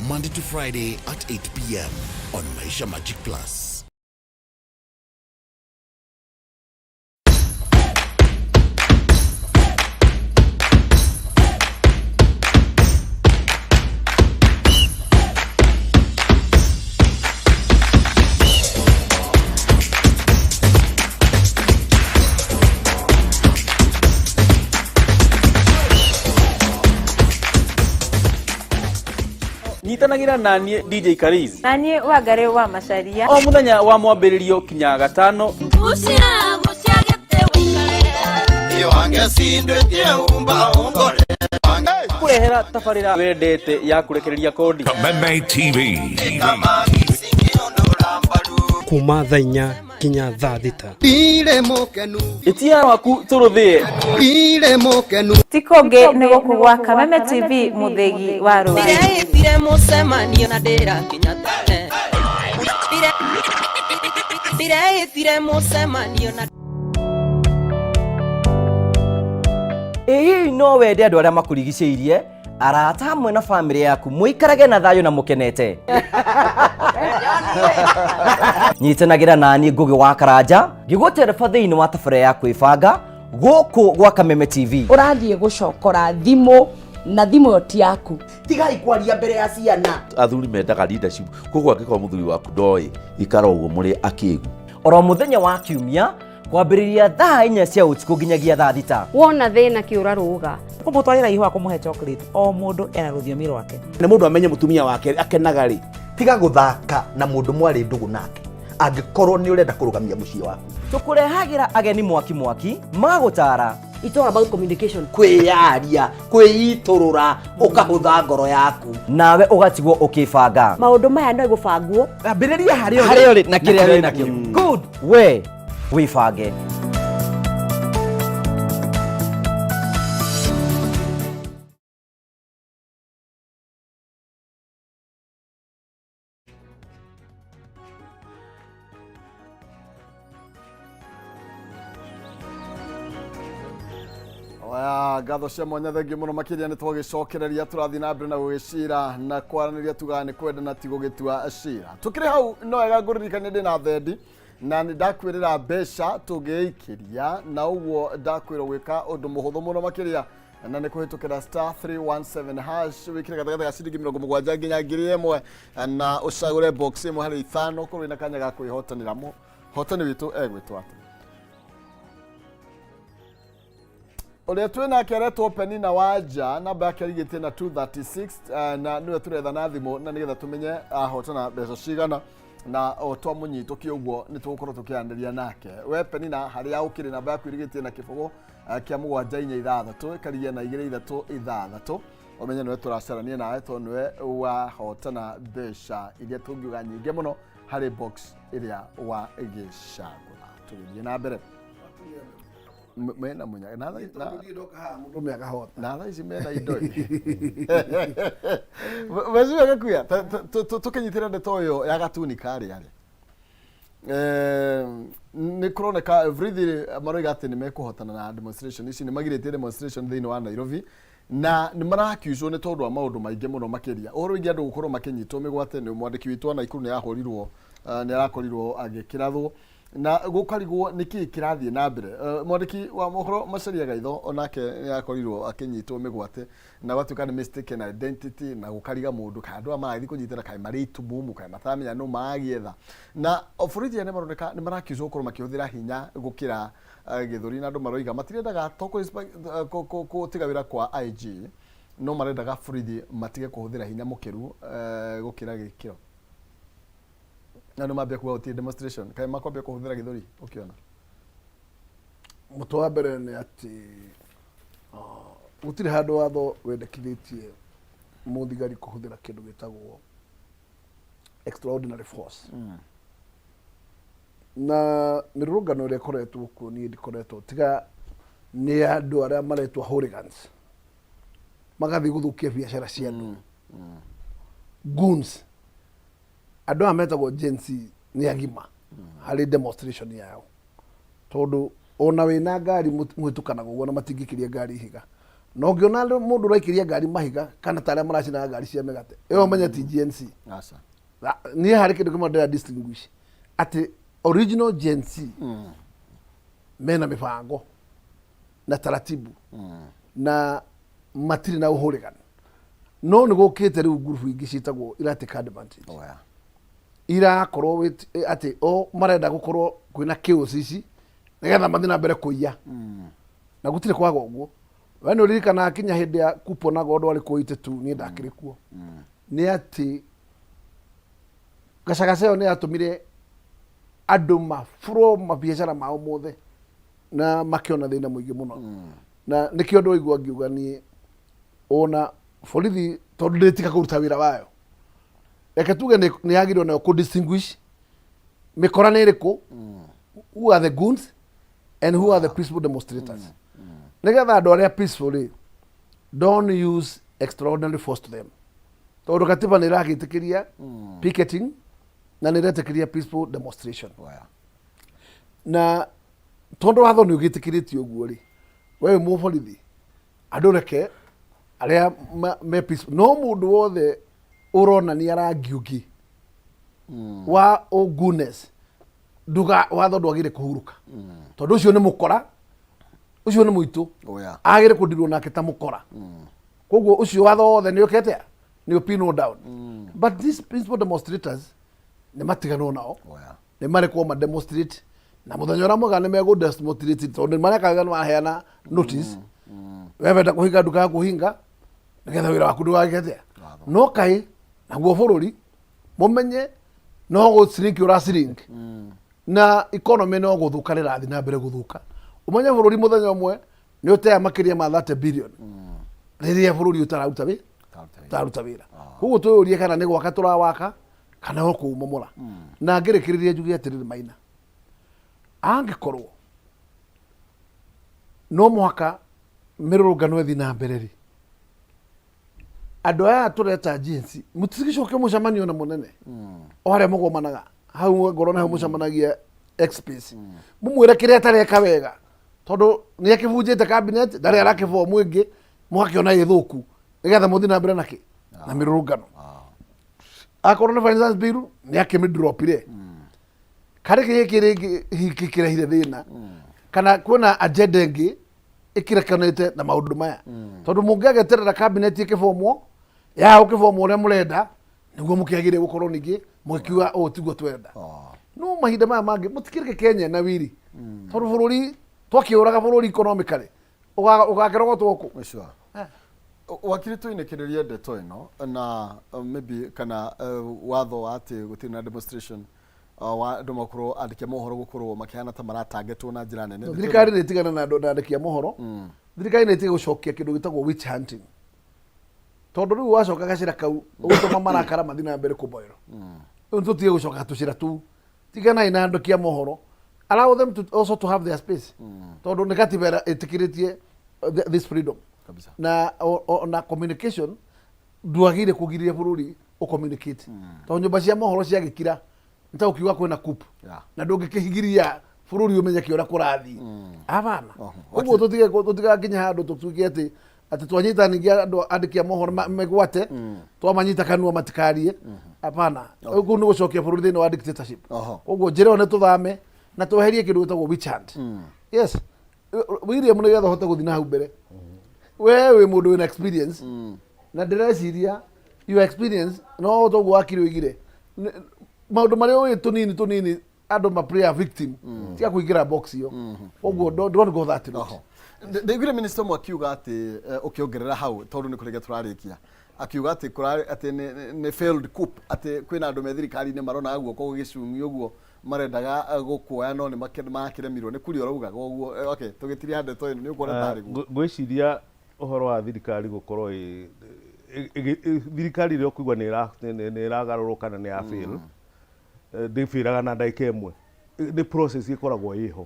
Monday to Friday at 8 p.m. on Maisha Magic Plus.
Nyitanagĩra naniĩ DJ Kariz
Na niĩ Wangarĩ wa Macaria.
O mũthenya wa mwambĩrĩrio kinya gatano. Kũrehera tabarĩra wendete ya kũrekereria kodi.
Kameme TV.
Kuma thaa 4 nginya thaa 6.
Ĩtia waku tũrũthĩe.
Ti kũngĩ nĩ gũkũ gwa Kameme TV, mũthĩgi wa rũrĩrĩ.
Ndĩreĩtire mũcemanio na ndĩrakinya tene. Ndĩreĩtire mũcemanio na
Ĩ hihi no wende andũ arĩa makũrigicĩirie, arata hamwe na bamĩrĩ yaku mũikarage na thayũ na mũkenete? Nyitanagĩra naniĩ Ngũgĩ wa Karanja ngĩgũtereba thĩinĩ wa tabarĩra ya kwĩbanga gũkũ gwa Kameme TV.
Ũrathiĩ gũcokora thimũ na thimũ ĩyo ti yaku.
Tigai kwaria mbere ya ciana.
Athuri mendaga leadership, koguo angĩkorwo mũthuri waku ndoĩ, ikara ũguo mũrĩ akĩgu.
Oro mũthenya wa kiumia kwambĩrĩria thaa 4 cia ũtukũ nginyagia thaa 6.
Wona thĩna kĩũra rũga.
Kũmũtwarĩra ihũa, kũmũhe chocolate, o mũndũ ena rũthiomi rwake.
Na mũndũ amenye mũtumia wake akenaga rĩ.
Tiga gũthaka na mũndũ mwarĩ ndũgũ nake angĩkorwo nĩ ũrenda kũrũgamia mũciĩ waku.
Tũkũrehagĩra ageni mwaki mwaki magũtara.
It's all about communication.
Kwĩyaria, kwĩitũrũra, ũkahũtha ngoro yaku.
Nawe ũgatigwo ũkĩbanga.
Maũndũ maya no gũbangwo.
Ambĩrĩria harĩa
harĩa ũrĩ na kĩrĩa wĩ nakĩo. Good, we wĩbange.
Oya, ngatho cia mwanya, thengiũ mũno makĩria. Nĩ twagĩcokereria, tũrathiĩ na mbere na gũgĩcira na kwaranĩria, tugaga nĩ kwenda na ti gũgĩtua cira. Tũkĩrĩ hau no wega ngũririkanie ndĩ na thendi na nĩ ndakwĩrĩra mbeca tũngĩikĩria, na ũguo ndakwĩrwo gwĩka ũndũ mũhũthũ mũno makĩria, na nĩ kũhĩtũkĩra *317# wĩkĩre gatagatĩ ga ciringi 70 nginya 1000 na ũcagũre box ĩmwe harĩ ithano, korwo wĩna kanya ga kwĩhotanĩra. Mũhotani witũ egwĩtwo atĩa? Ũrĩa twĩ nake aretwo Penina Wanja, namba yake arigĩtie na 236, na nĩwe tũretha na thimũ na nĩgetha tũmenye ahotana mbeca cigana, na o twamũnyitũkia ũguo nĩ tũgũkorwo tũkĩaranĩria nake. We Penina, harĩa ũkĩrĩ, namba yaku ĩrigĩtie na kĩbũgũ kĩa 746 ĩkarigia na 236, ũmenye nĩwe tũracarania nawe tondũ nĩwe wahotana mbeca iria tũngiuga nyingĩ mũno harĩ box ĩrĩa wagĩcagũra. Tũgĩthiĩ na mbere. Mena munya na
Mũndũ akahota.
Na thaa ici mena indo weciria gakuya tũkĩnyitĩra ndeto ĩyo ya gatuni karĩa rĩ, nĩ kũroneka Vrithi maroiga atĩ nĩ mekũhotana na demonstration ici, nĩ magirĩtie demonstration thĩinĩ wa Nairobi na nĩ marakiucwo nĩ tondũ wa maũndũ maingĩ mũno makĩria, ũhoro wĩgiĩ andũ gũkorwo makĩnyitwo mĩgwate. Nĩ mwandĩki witũ wa Naikuru nĩ ahũrirwo, nĩ arakorirwo agĩkĩrathwo na gũkarigwo nĩkĩ kĩrathiĩ na mbere. Mwandĩki wa mohoro Macharia Gaitho onake nĩ akorirwo akĩnyitwo mĩgwate na gwatuĩka nĩ mistaken identity, na gũkariga mũndũ kana andũ aya marathiĩ kũnyitana kaĩ marĩ itumumu, kaĩ mataramenya nũ maragĩetha. Na borithi aya nĩ maroneka nĩ marakiucwo gũkorwo makĩhũthĩra hinya gũkĩra gĩthũri, na andũ maroiga matirendaga to gũtiga wĩra kwa IG, no marendaga borithi matige kũhũthĩra hinya mũkĩru gũkĩra gĩkĩro, na nĩ mambia kuga gũtirĩ demonstration, kaĩ makwambia kũhũthĩra gĩthũri ũkĩona.
Mũtwe wa mbere nĩ atĩ gũtirĩ handũ watho wendekithĩtie mũthigari kũhũthĩra kĩndũ gĩtagwo extraordinary force, na mĩrũrũngano ĩrĩa ĩkoretwo kuo niĩ ndikoretwo tiga nĩ andũ arĩa maretwo hooligans magathiĩ gũthũkia biacara cia andũ, goons. Andũ aya metagwo Gen Z nĩ agima harĩ demonstration yao, tondũ ona wĩna ngari mũhĩtũkanaga ũguo na matingĩkĩria ngari ihiga. Na ũngĩona mũndũ ũraikĩria ngari mahiga kana ta arĩa maracinaga ngari cia mĩgate, ĩyo ũmenye ti Gen Z.
Aca.
Niĩ harĩ kĩndũ kĩmwe ndĩra distinguish atĩ original Gen Z mena mĩbango na taratibu na matirĩ na ũhũrĩgani. No nĩ gũkĩte rĩu ngurubu ingĩ ciĩtagwo iratake advantage.
Oh, yeah.
Irakorwo atĩ o marenda gũkorwo kwĩna chaos ici nĩgetha mathiĩ na mbere kũiya. Na gũtirĩ kwaga ũguo. We nĩ ũririkanaga kinya hĩndĩ ya kuponaga ũndũ warĩ kuo 82, niĩ ndakĩrĩ kuo. Nĩ atĩ gacagaca ĩyo nĩ yatũmire andũ maburo mabiacara mao mothe na makĩona thĩna mũingĩ mũno. Na nĩkĩo ndwaigua ngiuga niĩ ona borithi tondũ ndĩtiga kũruta wĩra wayo, reke tuge nĩ yagĩrĩirwo nayo kũ distinguish mĩkora nĩ ĩrĩkũ, who are the goons and who are the peaceful demonstrators, nĩgetha andũ arĩa peaceful rĩ, don't use extraordinary force to them, tondũ katiba nĩ ĩragĩtĩkĩria picketing na nĩ ĩretĩkĩria peaceful demonstration. Na tondũ watho nĩ ũgĩtĩkĩrĩtie ũguo rĩ, we wĩ mũborithi, andũ reke arĩa me peaceful, no mũndũ wothe ũronania rangi ũngĩ wa ũgoodness, nduga watho ndwagĩrĩire kũhurũka, tondũ ũcio nĩ mũkora, ũcio nĩ mũitũ.
Oh, yeah.
Agĩrĩire kũndirwo nake ta mũkora. Koguo ũcio watho wothe nĩ ũkete nĩ ũpinwo down, but these peaceful demonstrators nĩ matiganwo nao.
Oh, yeah.
Nĩ marekwo ma demonstrate, na mũthenya ũrĩa mwega nĩ megũ demonstrate, tondũ nĩ marekaga nĩ maheana notice. We wenda kũhinga nduka yaku, hinga nĩgetha wĩra waku ndũgagĩke atĩa. No kaĩ naguo bũrũri mũmenye no gũ shrink ũra shrink, na economy no gũthũka rĩrathiĩ na mbere gũthũka. Ũmenye bũrũri mũthenya ũmwe nĩ ũtea makĩria ma 30 billion rĩrĩa bũrũri ũtararuta wĩ ũtararuta wĩra. Koguo twĩyũrie kana nĩ gwaka tũrawaka kana no kũũmomora. Na ngĩrĩkĩrĩria njuge atĩrĩrĩ, Maina, angĩkorwo no mũhaka mĩrũrũngano ĩthiĩ na mbere rĩ, andũ aya tũreta jinsi mũtigĩcoke mũcemanio na mũnene o harĩa mũgomanaga hau, ngorwo naho mũcemanagia X-space, mũmwĩre kĩrĩa atareka wega, tondũ nĩ akĩbunjĩte cabinet, ndarĩ arakĩbomu ĩngĩ, mũgakĩona ĩ thũku, nĩgetha mũthiĩ na mbere nakĩ na mĩrũrũngano. Akorwo nĩ finance bill nĩ akĩmĩdropire, karĩ gĩkĩ rĩngĩ hihi kĩrehire thĩna, kana kwĩna agenda ĩngĩ ĩkĩrekanĩte na maũndũ maya, tondũ mũngĩageterera cabinet ĩkĩbomwo ya ũkĩbomwo ũrĩa mũrenda, nĩguo mũkĩagĩrĩire gũkorwo ningĩ mũgĩkiuga ũũ tiguo twenda. No mahinda maya mangĩ mũtikĩreke Kenya na wiri, tondũ bũrũri twakĩũraga bũrũri economically ũgakĩrogotwo kũ?
Sure. Wakiri, tũinĩkĩrĩrie ndeto ĩno na maybe kana watho wa atĩ gũtirĩ na demonstration, wa andũ makorwo andĩki a mohoro gũkorwo makĩhana ta maratangetwo na njĩra nene.
Thirikari nĩ ĩtigane na andũ na andĩki a mohoro. Thirikari nĩ ĩtige gũcokia kĩndũ gĩtagwo witch hunting, tondũ rĩu wacoka gacĩra kau ũgũtũma marakara mathiĩ na mbere kũboero. Rĩu tũtige gũcoka tũcĩra tũu. Tiganai na andĩki a mohoro, allow them to also to have their space, tondũ nĩ katiba ĩtĩkĩrĩtie this freedom.
Kabisa.
Na na communication ndwagĩrĩire kũgiria bũrũri ũcommunicate, tondũ nyũmba cia mohoro ciagĩkira nĩ ta ũkiuga kwĩna coup. Na ndũngĩkĩhigiria bũrũri ũmenye kĩ ũrĩa kũrathiĩ abana. Ũguo tũtigakinye handũ tũtuĩke atĩ twanyita ningĩ andũ andĩki a mohoro megwate, twamanyita kanua matikarie. Hapana, kũu nĩ gũcokia bũrũri thĩinĩ wa dictatorship. Koguo njĩra ĩyo nĩ tũthame na tweherie kĩndũ gĩtagwo witch hunt. Yes, William, nĩgetha ũhote gũthiĩ na hau mbere, we wĩ mũndũ wĩna experience, na ndĩreciria your experience no toguo wakiri oigire, maũndũ marĩa ũĩ tũnini tũnini andũ ma play a victim, tiga kũingĩra box ĩyo. Ũguo don't go that route.
Ndaiguire minister ũmwe akiuga atĩ ũkĩongerera hau, tondũ nĩ kũrĩkia tũrarĩkia, akiuga atĩ kũrarĩ atĩ nĩ failed coup, atĩ kwĩna andũ me thirikari-inĩ maronaga guoko gũgĩcung'io ũguo marendaga gũkuoya, no nĩ makĩremirwo nĩ kuria ũraugaga ũguo. Okay, tũgĩtiria ndeto ĩno nĩ ũkuona tarĩ guo.
Ngwĩciria ũhoro wa thirikari gũkorwo thirikari ĩrĩa ũkũigua nĩ ĩragarũrũka na nĩ ya fail, ndĩbĩraga na ndagĩka ĩmwe. Nĩ process ĩkoragwo ĩho.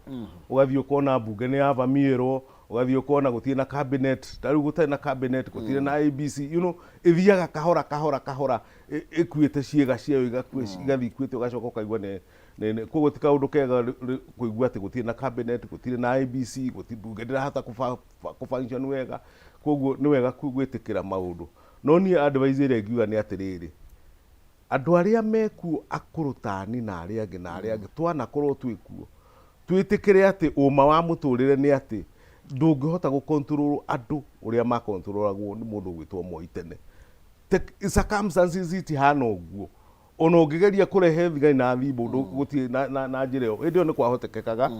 Ũgathiĩ ũkona mbunge nĩ yavamiĩrwo, ũgathiĩ ũkona gũtirĩ na cabinet, ta rĩu gũtarĩ na cabinet, gũtirĩ na IEBC, ĩthiaga kahora kahora kahora ĩkuĩte ciĩga ciayo, igathiĩ ikuĩte, ũgacoka ũkaigua nĩ koguo ti kaũndũ kega kũigua atĩ gũtirĩ na cabinet, gũtirĩ na IEBC, gũtirĩ mbunge ndĩrahota kũ function wega. Koguo nĩ wega gwĩtĩkĩra maũndũ. No niĩ advice ĩrĩa ingiuga nĩ atĩrĩrĩ, andũ arĩa mekuo akũrũ tani na arĩa angĩ na arĩa angĩ twanakorwo twĩkuo, twĩtĩkĩre atĩ ũma wa mũtũrĩre nĩ atĩ ndũngĩhota gũ control andũ ũrĩa ma controlagwo nĩ mũndũ ũgwĩtwo Moi tene. Circumstances itihana ũguo. Ona ũngĩgeria kũrehe thigari na thimũ, gũtirĩ na njĩra ĩyo. Hĩndĩ ĩyo nĩ kwahotekekaga,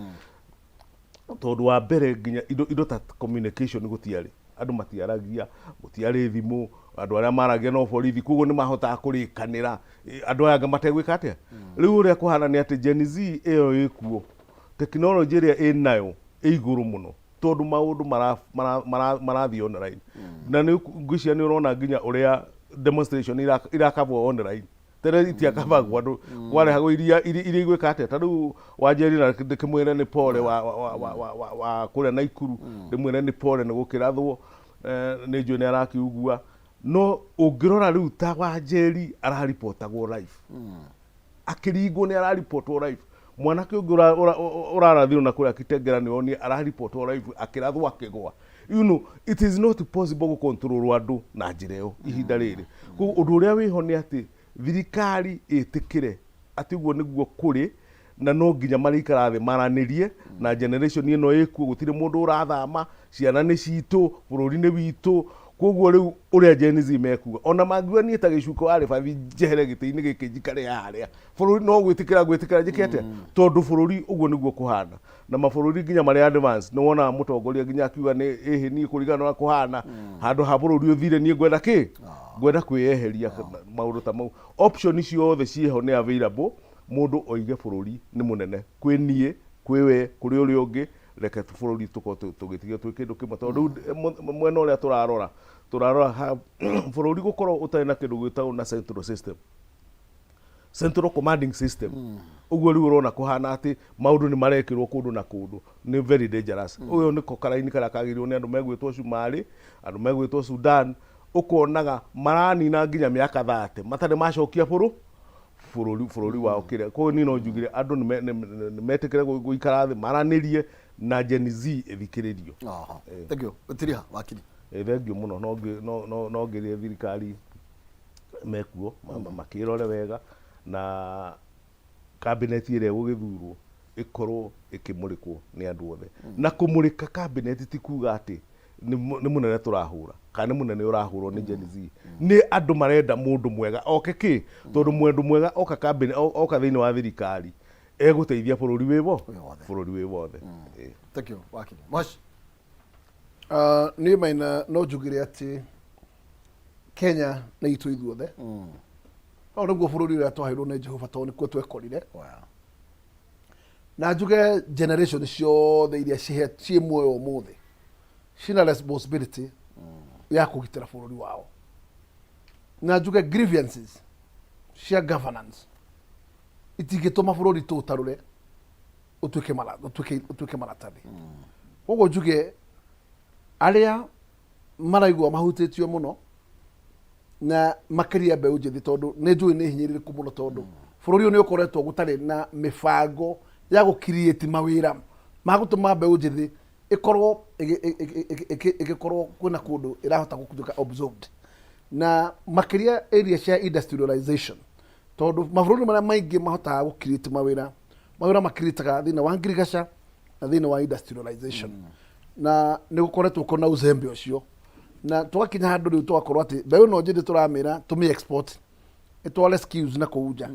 tondũ wa mbere nginya indo ta communication gũtiarĩ, andũ matiaragia, gũtiarĩ thimũ, andũ arĩa maragia no borithi, koguo nĩ mahotaga kũrĩkanĩra andũ aya angĩ mategwĩka atĩa. Rĩu ũrĩa kũhana nĩ atĩ Gen Z ĩyo ĩkuo, technology ĩrĩa ĩnayo ĩ igũrũ mũno, tondũ maũndũ marathiĩ online. Na nĩ ngwĩciria nĩ ũrona nginya ũrĩa demonstration irakabwo online. Tene itiakabagwo, andũ kwarehagwo iria igwĩka atĩa. Ta rĩu Wanjeri na ndĩkĩmwĩre nĩ pole wa kũrĩa Naikuru, ndĩmwĩre nĩ pole nĩ gũkĩrathwo, nĩ njũĩ nĩ arakiugua. No ũngĩrora rĩu ta Wanjeri araripotagwo live, akĩringwo nĩ araripotwo live. Mwanake ũngĩ ũrarathirwo na kũrĩa Kitengela nĩ onire araripotwo live akĩrathwo akĩgwa. It is not possible gũ control andũ na njĩra ĩyo ihinda rĩrĩ. Koguo ũndũ ũrĩa wĩho nĩ atĩ thirikari ĩtĩkĩre atĩ ũguo nĩguo kũrĩ, na no nginya marĩikara thĩ maranĩrie na generation ĩno ĩkuo. Gũtirĩ mũndũ ũrathama, ciana nĩ citũ, bũrũri nĩ witũ. Koguo rĩu ũrĩa Gen Z mekuga, ona mangiuga niĩ ta gĩcukĩ wa rĩbathi njehere gĩtĩ-inĩ gĩkĩ njikare harĩa, bũrũri no gwĩtĩkĩra gwĩtĩkĩra njĩke atĩa, tondũ bũrũri ũguo nĩguo kũhana. Na mabũrũri nginya marĩa advance nĩ wonaga mũtongoria nginya akiuga nĩ ĩhĩ niĩ kũringana na ũrĩa kũhana, handũ ha bũrũri ũthire niĩ ngwenda kĩ, ngwenda kwĩyeheria. Maũndũ ta mau, option ciothe ciĩho nĩ available. Mũndũ oige bũrũri nĩ mũnene kwĩ niĩ, kwĩ we, kũrĩ ũrĩa ũngĩ, reke bũrũri tũkorwo tũgĩtigio twĩ kĩndũ kĩmwe. Tondũ rĩu mwena ũrĩa tũrarora bũrũri gũkorwo ũtarĩ na kĩndũ gĩtagwo na central system, central commanding system, ũguo rĩu ũrona kũhana atĩ maũndũ nĩ marekĩrwo kũndũ na kũndũ, nĩ very dangerous. Ũyũ nĩko karaini karĩa kagĩrĩirwo nĩ andũ megwĩtwo Cumarĩ, andũ megwĩtwo Sudan, ũkonaga maranina nginya mĩaka 30 matarĩ macokia bũrũri wao kĩrĩa. Koguo niĩ no njugire andũ nĩ metĩkĩre gũikara thĩ maranĩrie na Gen Z ĩthikĩrĩrio.
Thank you. Tiriha wakiri.
Thank you mũno. No ngĩrie thirikari mekuo makĩrore wega na cabinet ĩrĩa ĩgũgĩthurwo ĩkorwo ĩkĩmũrĩkwo nĩ andũ othe. Na kũmũrĩka cabinet ti kuga atĩ nĩ mũnene tũrahũra kana nĩ mũnene ũrahũrwo nĩ Gen Z. Nĩ andũ marenda mũndũ mwega oke kĩ, tondũ mũndũ mwega oka cabinet, oka thĩinĩ wa thirikari, egũteithia bũrũri wĩ wo bũrũri wĩ wothe.
Thank you wakiri. Moshi.
Niĩ Maina no njugire atĩ Kenya nĩ itũ ithuothe. No nĩguo bũrũri ũrĩa twaheirwo nĩ Jehova, tondũ nĩkuo twekorire. Na njuge generation ciothe iria ciĩ muoyo ũmũthĩ ciĩna responsibility ya kũgitĩra bũrũri wao. Na njuge grievances cia governance itingĩtũma bũrũri tũũtarũre ũtuĩke maratathi. Koguo njuge arĩa maraigua mahutĩtio mũno na makĩria mbeũ njĩthĩ, tondũ nĩ njũĩ nĩ hinyĩrĩrĩku mũno, tondũ bũrũri ũyũ nĩ ũkoretwo gũtarĩ na mĩbango ya gũ create mawĩra ma gũtũma mbeũ njĩthĩ ĩkorwo ĩgĩkorwo kwĩna kũndũ ĩrahota gũtuĩka absorbed, na makĩria area cia industrialization, tondũ mabũrũri marĩa maingĩ mahotaga gũ create mawĩra, mawĩra makirĩtaga thĩinĩ wa ngirigaca na thĩinĩ wa industrialization. Na nĩ gũkoretwo kũna uzembe ũcio, na tũgakinya handũ rĩu tũgakorwo atĩ mbeũ ĩno njĩthĩ tũramĩra tũmĩ export ĩtware skills na kũu nja.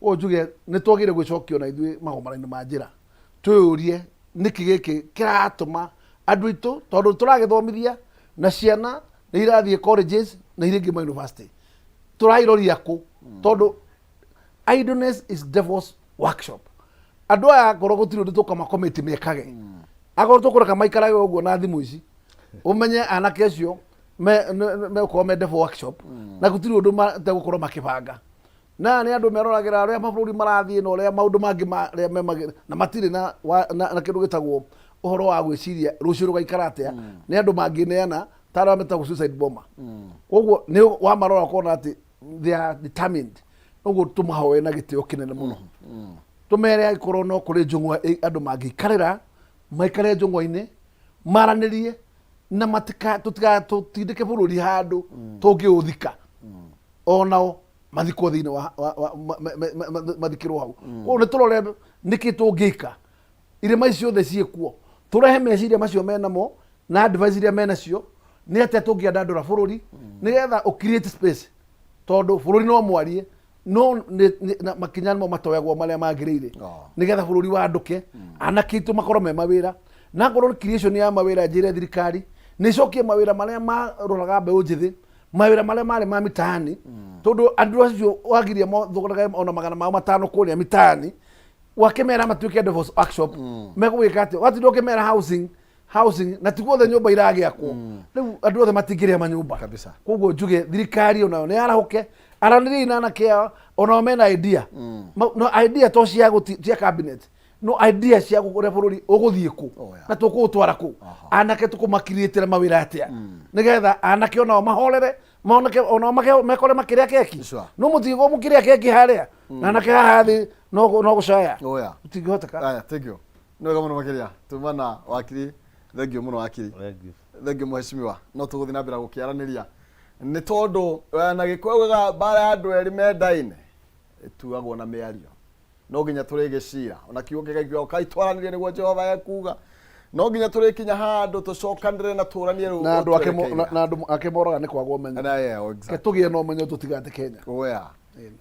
Ũguo njuge nĩ twagĩrĩire gwĩcokia ona ithuĩ magomano-inĩ ma njĩra, twĩyũrie nĩkĩ gĩkĩ kĩratũma andũ aitũ, tondũ tũragĩthomithia na ciana nĩ irathiĩ colleges na iria ingĩ ma university, tũrairoria kũ? Tondũ idleness is devil's workshop. Andũ aya akorwo gũtirĩ ũndũ tũkamakomĩti mekage, akorwo tũkũreka maikarage ũguo na thimũ ici, ũmenye anake acio megũkorwo me devil workshop na gũtirĩ ũndũ mategũkorwo makĩbanga. Na aya nĩ andũ meroragĩra ũrĩa mabũrũri marathiĩ na ũrĩa maũndũ mangĩ marĩa memagĩra na matirĩ na, wa, na, na kĩndũ gĩtagwo ũhoro wa gwĩciria rũciũ rũgaikara atĩa. Nĩ andũ mangĩneana ta arĩa metagwo suicide bomber. Koguo nĩ wamarora ũkona atĩ they are determined. Ũguo tũmahoe na gĩtĩo kĩnene mũno, tũmere angĩkorwo no kũrĩ njũng'wa andũ mangĩikarĩra, maikare njũng'wa-inĩ maranĩrie na matika tũtigatũtindĩke bũrũri handũ tũngĩũthika, onao mathikwo thĩinĩ wa, wa, wa ma, ma, ma, ma, mathikĩrwo hau. Koguo nĩ tũrore nĩkĩ tũngĩka irĩma ici ciothe ciĩkuo, tũrehe meciria macio menamo na advice iria menacio nĩ atĩa tũngĩandandũra bũrũri nĩgetha ũ create space, tondũ bũrũri no mwarie no na makinya nĩmo matoyagwo marĩa magĩrĩire nĩgetha bũrũri wandũke, anake aitũ makorwo me mawĩra, na ngorwo nĩ creation ya mawĩra. Njĩre thirikari nĩ ĩcokie mawĩra marĩa maroraga mbeũ njĩthĩ, mawĩra marĩa marĩ ma mitaani, tondũ andũ acio wagiria mothogorage ona 500 kũrĩa mitaani, wakĩmera matuĩke andũ workshop megũgĩka atĩa? Watinda ũkĩmera housing, housing, na ti guothe nyũmba iragĩakwo. Rĩu andũ othe matingĩrĩa manyũmba. Koguo njuge thirikari onayo nĩ yarahũke, aranĩriai na anake ao, onao mena idea. No idea to cia cia cabinet, no idea cia ũrĩa bũrũri ũgũthiĩ kũ na tũkũũtwara kũ, anake tũkũmakiriĩtĩra mawĩra atĩa, nĩgetha anake onao mahorere, moneke onao mekore makĩrĩa keki. No mũtigĩkorwo mũkĩrĩa keki harĩa na anake haha thĩ no gũcaya.
Oh, yeah.
Gũtingĩhoteka.
Aya, thank you. Nĩ wega mũno makĩria. Tuma na wakiri, thank you mũno wakiri. Thank you mheshimiwa. No tũgũthiĩ na mbere gũkĩaranĩria. Nĩ tondũ na Gĩkũyũ augaga mbara ya andũ erĩ mendaine ĩtuagwo na mĩario. No nginya tũrĩgĩcira. Ona kiugo kĩgaikio kai twaranĩrie nĩguo Jehova ekuga. No nginya tũrĩkinya handũ tũcokanĩrĩre na tũranie rĩu
Na andũ ake
twerekeire.
Na andũ ake moraga nĩ kwaga ũmenyo.
Na, yeah, oh, exactly.
Ke tũgĩe na ũmenyo tũtigate Kenya.
Oh, yeah.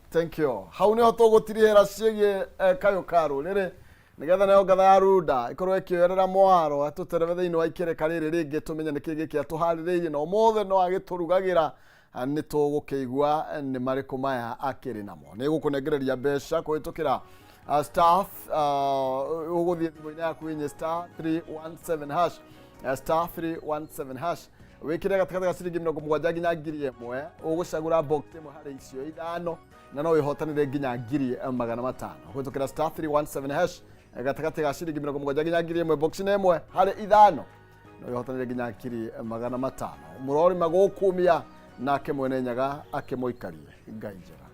Thank you. Hau niho tũgũtirihĩra ciĩgiĩ kayũ ka rũrĩrĩ nĩgetha nayo ngatha ya runda ĩkorwo ĩkĩoerera mwaro atũterebe thĩinĩ wa ikereka rĩrĩ rĩngĩ, tũmenye nĩkĩ gĩkĩ atũharĩrĩirie, na ũmũthĩ no agĩtũrugagĩra. Nĩ tũgũkĩigua nĩ marĩkũ maya akĩrĩ namo. Nĩ gũkũnengereria mbeca kũhĩtũkĩra star ũgũthiĩ thimũ-inĩ yaku inye star 317 hash, star 317 hash, wĩkĩre gatagatĩ ga ciringi 70 nginya 1000. Ũgũcagũra box ĩmwe harĩ icio ithano na no wĩhotanĩre nginya 500,000 kũhĩtũkĩra star 317 hash, gatagatĩ ga ciringi 70 nginya 1000, box nĩ ĩmwe harĩ ithano, no wĩhotanĩre nginya 500,000. Mũrorima gũkumia nake mwene nyaga akĩmũikarie. Ngai njega.